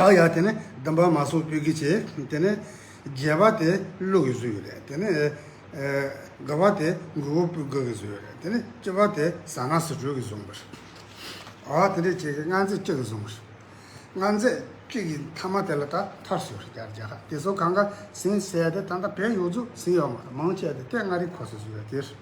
ཨ་ཡ་དེ་ནས་བདུན་པ་མ་སྲུང་སྤུ་གུ་བྱས། དེ་ནས་བརྒྱད་པ་དེ་ཀླུ་གིས་བཟུང་ཡོད་རེད། དེ་ནས་ཨ་དགུ་པ་དེ་མགོ་བོ་སྤུ་གུ་གིས་བཟུང་ཡོད་རེད། དེ་ནས་བཅུ་པ་དེ་ཟ་ན་ཟི་གྲོགས་ཀྱིས་བཟུང་བ་རེད། ཨ་དེ་འདྲས་བྱས་ཀྱི་མངའ་མཛད་གཅིག་གིས་བཟུང་བ་རེད། མངའ་མཛད་གཅིག་གི་མཐའ་མ་དེ་ལ་ད་མཐར་སོན་རེད། རྒྱ་རྒྱ་ཁ་དེ་ཚོ་གང་ག་ཟིན་ཟེར་ཏེ་ད་ལྟ་བོད་ཡོངས་རྫོགས་ཟིན་ཡོད་མ་རེད། མང་ཆེ་དེ་ཏེ་མངའ་རིས་གོ་ས་བཟོས་ཡོད་དེ་རེད།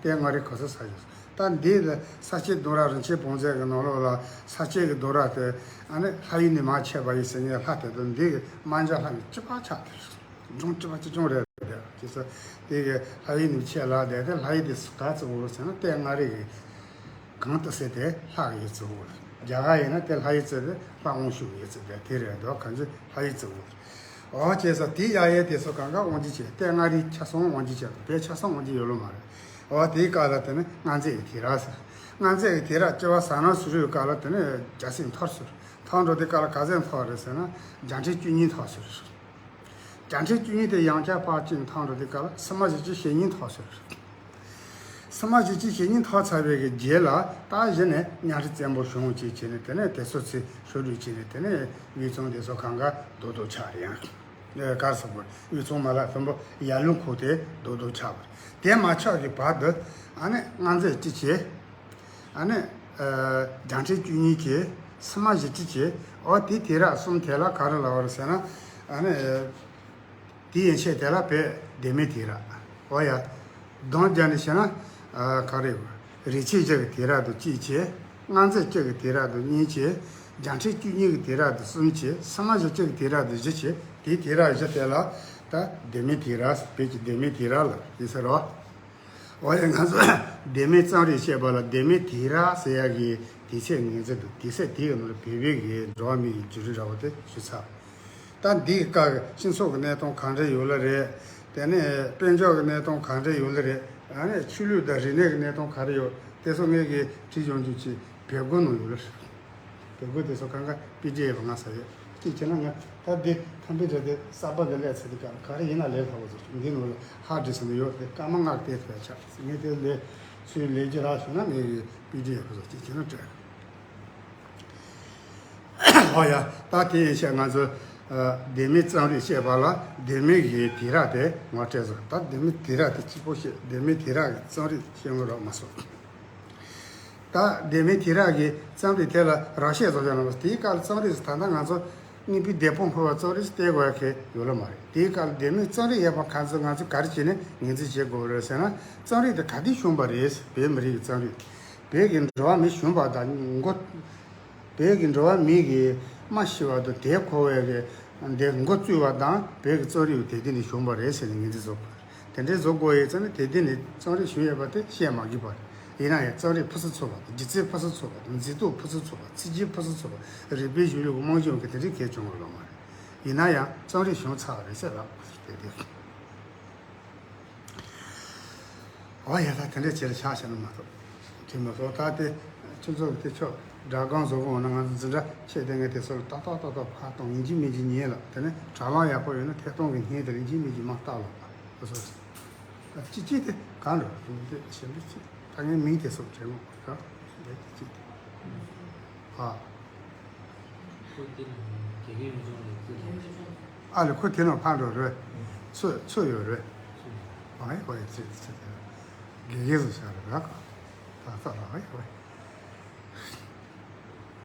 དེ་མངའ་རིས་གོ་ས་ས་ཡོད། ད་འདི་ལ་ས་སྐྱའི་ལྡོམ་ར་རིན་ཆེན་བོངས་མཛོད་ཀྱི་ནང་ལོགས་ལ་ས་སྐྱའི་གི་ལྡོམ་ར་དེ་ཨ་ནི་ལྷ་ཡུལ་ནས་མར་ཆད་པ་ཡིན་ཟེར་ངས་ལྷ་དེ་དང་འདི་གི་རྨ་བྱ་ལྷ་ནས་གཅིག་པ་ཆགས་དེ་ལྗོངས་གཅིག་པ་གཅིག་ལྗོངས་རེད་དེ། དེ་ཚོ་དེ་གི་ལྷ་ཡུལ་ནས་ཆད་ལ་དེ་དེ་ལྷ་ཡུལ་དེ་ག་ཚོད་འོ་ཟེར་ན་དེ་མངའ་རིས་གི་གང་དུ་ཟེར་དེ་ལྷ་གི་ཡུལ་ཚོ་འོ། རྒྱ་གར་ཡིན་ན་དེ་ལྷ་ཡུལ་ཚོ་དེ་ལྷ་དབང་ཕྱུག་གི་ཡུལ་ཚོ་དེ་དེ་རེད་འདུག་གང་ཚོད་ལྷ་ཡུལ་ཚོ་འོ། འོ་བྱས་ཙང་དེའི་ཡ་ཡས་དེ་ཚོ་གང་ག་དབང་ཆེ་བྱས། དེ་མངའ་རིས་ཆ་ཚང་དབང་ཆེ་བྱས། བོད་ཆ་ཚང་དབང་ཆེ་ཡོད་ལོ་མ་རེད། འོ་དེའི་སྐབས་ལ་དེ་ནི་མངའ་མཛད་ཡི་དེ་ར་ཟེར། མངའ་མཛད་ཀྱི་དུས་རབས་བཅུ་པ་ཟ་ན་སུ་རུའི་སྐབས་ལ་དེ་ནས་རྒྱལ་སྲིད་འཐོར་ཟེར། འཐོར་འགྲོ་དུས་སྐབས་ལ་ག་ཚད་འཐོར་རེད་ཟེར་ན། བརྒྱ་ཁྲི་བཅུ་གཉིས་འཐོར་ཟེར། བརྒྱ་ཁྲི་བཅུ་གཉིས་དེ་ཡང་བསྐྱར་ཕར་གཅིག་འཐོར་འགྲོ་དུས་སྐབས་ལ་སྲིན་མོ་བཞི་བཅུ་ཞེ་གཉིས་འཐོར་ཟེར། སྲིན་མོ་བཞི་བཅུ་ཞེ་གཉིས་འཐོར་ཚར་བའི་གི་རྗེས་ལ་ད་གཞི་ནས་གཉའ་ཁྲི་བཙན་པོ་བྱུང་བཅས་བྱས་ནས། དེ་ནས་དེ་ཚོ་ཚེ་ཧྲུའུ་ཀྲུའུ་བྱས་ནས། དེ་ནས་དབུས་གཙང་དེ་ཚོ་གང་ག་རྡོག་རྡོག་ཆགས་རེད་ཡང་། ཨེ། གར་སོགས་པ་དབུས་གཙང་མ་ལ་དུམ་བུ་ཡར་ཀླུང་ཁུལ་དེ་རྡོག་རྡོག་ཆགས་པ་རེད། དེ་མ་ཆགས་ཀྱི་བར་དུ་ཨ་ནི་མངའ་མཛད་བཅུ་བྱས། ཨ་ནི་ཨ་བརྒྱ་ཁྲི་བཅུ་གཉིས་བྱས། སྲིན་མོ་བཞི་བཅུ་བྱས། འོ་དེ་དུས་རབས་གསུམ་དེ་ལ་ག་རེ་ལབ་པ་རེད་ཟེར་ན། ཨ་ནི་དེ་ཡན་ཆད་དེ་ལ་བོད་ལྡེ་མིག་དུས་རབས། འོ་ཡ། གདོང་བརྒྱབ་ནས་བཤད་ན། ཨ་ག་རེ། རིག་བྱེད་བཞི་གི་དུས་རབས་དེ་གཅིག་བྱས། མངའ་མཛད་བཅུ་གི་དུས་རབས་དེ་གཉིས་བྱས། བརྒྱ་ཁྲི་བཅུ་གཉིས་ཀྱི་དུས་རབས་དེ་གསུམ་བྱས། སྲིན་མོ་བཞི་བཅུ་གི་དུས་རབས་དེ་བཞི་བྱས། དེའི་དུས་རབས་བཞི་དེ་ལ་ད་ལྡེ་མིག་དུས་རབས། བོད་ཀྱི་ལྡེ་མིག་དུས་རབས་ལ་དེ་ཟེར་རོ། འོ་ཡ། ང་ཚོ་ལྡེ་མིག་རྩོམ་རིག་ཅེས་པ་ལ་ལྡེ་མིག་དུས་རབས་ཟེར་ཡག་གི་དུས་ཚད་ངོས་འཛིན་འདུག། དུས་ཚད་དེའི་ནང་ལ་བོད་པའི་གི་འགྲོ་བ་མིའི་འགྱུར་རིམ་ར་བ་དེ་ཞུ་ཚར། ད་འདིའི་སྐབས་སྤྱི་ཚོགས་ཀྱི་གནས་སྟངས་ག་འདྲ་ཡོད་ལེ་རེད། དེ་ནས་དཔལ་འབྱོར་གྱི་གནས་སྟངས་ག་འདྲ་ཡོད་ལེ་རེད། ཨ་ནི་ཆོས་ལུགས་དང་རིག་གནས་ཀྱི་གནས་སྟངས་ག་རེ་ཡོད། དེ་ཚོ་ངས་གི་བྲིས་ཡོང་རྒྱུ་ཅིག་བོད་སྒོར་ནང་ཡོད་ལེ། བོད་སྒོར་དེ་ཚོ་གང་ག་པི་ཌི་ཨེཕ་ང་ཟ་ཡོད། དེ་བྱས་ན་ང་ད་འདི་ཐམ་པའི་གྲས་དེ་གསར་པ་དེ་ལས་ཚེ་འདི་ག་ག་རེ་ཡིན་ན་ལས་སླ་བོ་ཚོ་འདི་ནང་ལ་ཧར་ཌི་སི་ཀི་ནང་ཡོད། དེ་སྐར་མ་ལྔ་དེ་ཐོས་ཆགས་ངས་དེ་ལས་ཚུལ་ལས་ཀྱི་རག་བྱུང་ན་ངས་གི་པི་ཌི་ཨེཕ་ཚོ་དེ་བྱས་ན་སྤྲད། ཨོ་ཡ། ད་དེ་ཡིན་ཕྱིར་ང་ཚོ་ཨ་ལྡེ་མིག་རྩོམ་རིག་ཅེས་པ་ལ་ལྡེ་མིག་གི་དུས་རབས་དེ་ངོ་སྤྲད་སོང་། ད་ལྡེ་མིག་དུས་རབས་དེ་གཅིག་པོ་བཤད། ལྡེ་མིག་དུས་རབས་ཀྱི་རྩོམ་རིག་བཤད་དངོས་རོགས་མ་སོང་། ད་ལྡེ་མིག་དུས་རབས་ཀྱི་རྩོམ་རིག་དེ་ལ་རག་ཤེས་བཟོ་བྱ་ན། དེའི་སྐབས་ལ་རྩོམ་རིག་ཟེར་ད་ལྟ་ང་ཚོ་དངོས་པོའི་བདེ་སྤོང་ཕོད་པ་རྩོམ་རིག་བལྟས་དགོས་ཡ་གལ་ཡོད་ལ་མ་རེད། དེའི་སྐབས་ལ་ལྡེ་མིག་རྩོམ་རིག་ཡོད་པ་ག་ཚོད་ང་ཚོས་ག་རེ་བྱས་ནས་ངོས་འཛིན་བྱེད་དགོས་རེད་ཟེར་ན། རྩོམ་རིག་དེ་ག་དུས་བྱུང་བ་རེད། བོད་མི་རིགས་ཀྱི་རྩོམ་རིག་བོད་ཀྱི་འགྲོ་བ་མི་བྱུང་བ་དང་མགོ། བོད་ཀྱི་འགྲོ་བ་མི་གི་མ་ཤི་བ་དང་དེ་འཁོར་བའི་གི་འདི་འགོ་བཙུགས་པ་དང་བོད་ཀྱི་རྩོམ་རིག་དེ་དུས་ནས་བྱུང་བ་རེད་ཟེར་ནས་ངོས་འཛིན་བཟོ་དགོས། དེ་འདྲའི་བཟོ་དགོས་ཡོད་ཙང་ནས་དེ་དུས་ནས་རྩོམ་རིག་བྱུང་ཡོད་པ་དེ་བཤད་མ་དགོས་པ་རེད། ཡིན་ན་ཡང་རྩོམ་རིག་ཕུན་སུམ་ཚོགས་པ་དང་། སྒྱུ་རྩལ་ཕུན་སུམ་ཚོགས་པ་དང་། མཛེས་སྡུག་ཕུན་སུམ་ཚོགས་པ། ཚིག་རྒྱན་ཕུན་སུམ་ཚོགས་པ། རིག་པའི་གཞུང་ལུགས་རྨང་གཞི་ཡོད་མཁན་དེ་འདྲའི་གལ་བྱུང་བ་ལོ་མ་རེད། ཡིན་ན་ཡང་རྩོམ་རིག་བྱུང་ཚར་བ་རེད་ཟེར་ལབ་དགོས་ཟེར་དེ་དེ། འོ་ཡ། ད་དེ་འདྲ་བྱས་ལ་ཆགས་བྱས་ན་མ་གཏོགས་དྲི་མ་གཏོགས། ད་དེ་ཁྱོད་ཚོ་གི་དེ་ཆོག་སྒྲ་སྒང་བཟོ་གི་འོང་ན། ང་ཚོ་འཛིན་གྲྭ་ཆེད་དེ་ངས་དེ་ཚོ་ལ་ཏག་ཏག་ཏག་ཏག་ཕར་གཏོང་། ཡིན་གཅིག་མིན་གཅིག་ཉན་ལ། དེ་ནས་དྲ་ལམ་ཡག་པོ་ཡོད་ན་ཐད་གཏོང་གི་བརྙན་དེ་ལ་ཡིན་གཅིག་མིན་གཅིག་མར་བལྟ་ལ། དེ་ཚོ་ད་ཅི་ཅི་དེ་གང་འགྲོ་དེ་གཞན་པ་ཅི། ད་ངའི་མིང་དེ་ཚོ་དྲན་ངོ་། ད་དེ་ཅི་དེ། ཨ། ཁོ་དེ་ནི་དགེ་རྒན་མི་ཆུང་ལ་བརྩི་དང་། ཨ་ལེ། ཁོ་དེ་ནང་ཕར་འགྲོ་རེད། ཚོ་ཚོ་ཡོད་རེད། ཨ་ཡེ། ཁོ་ཡི་ཚེ་ཚེ་དེ་དགེ་རྒན་བཟོ་བྱ་རེད་ར། ད་ཚ་ར་ཨ་ཡེ།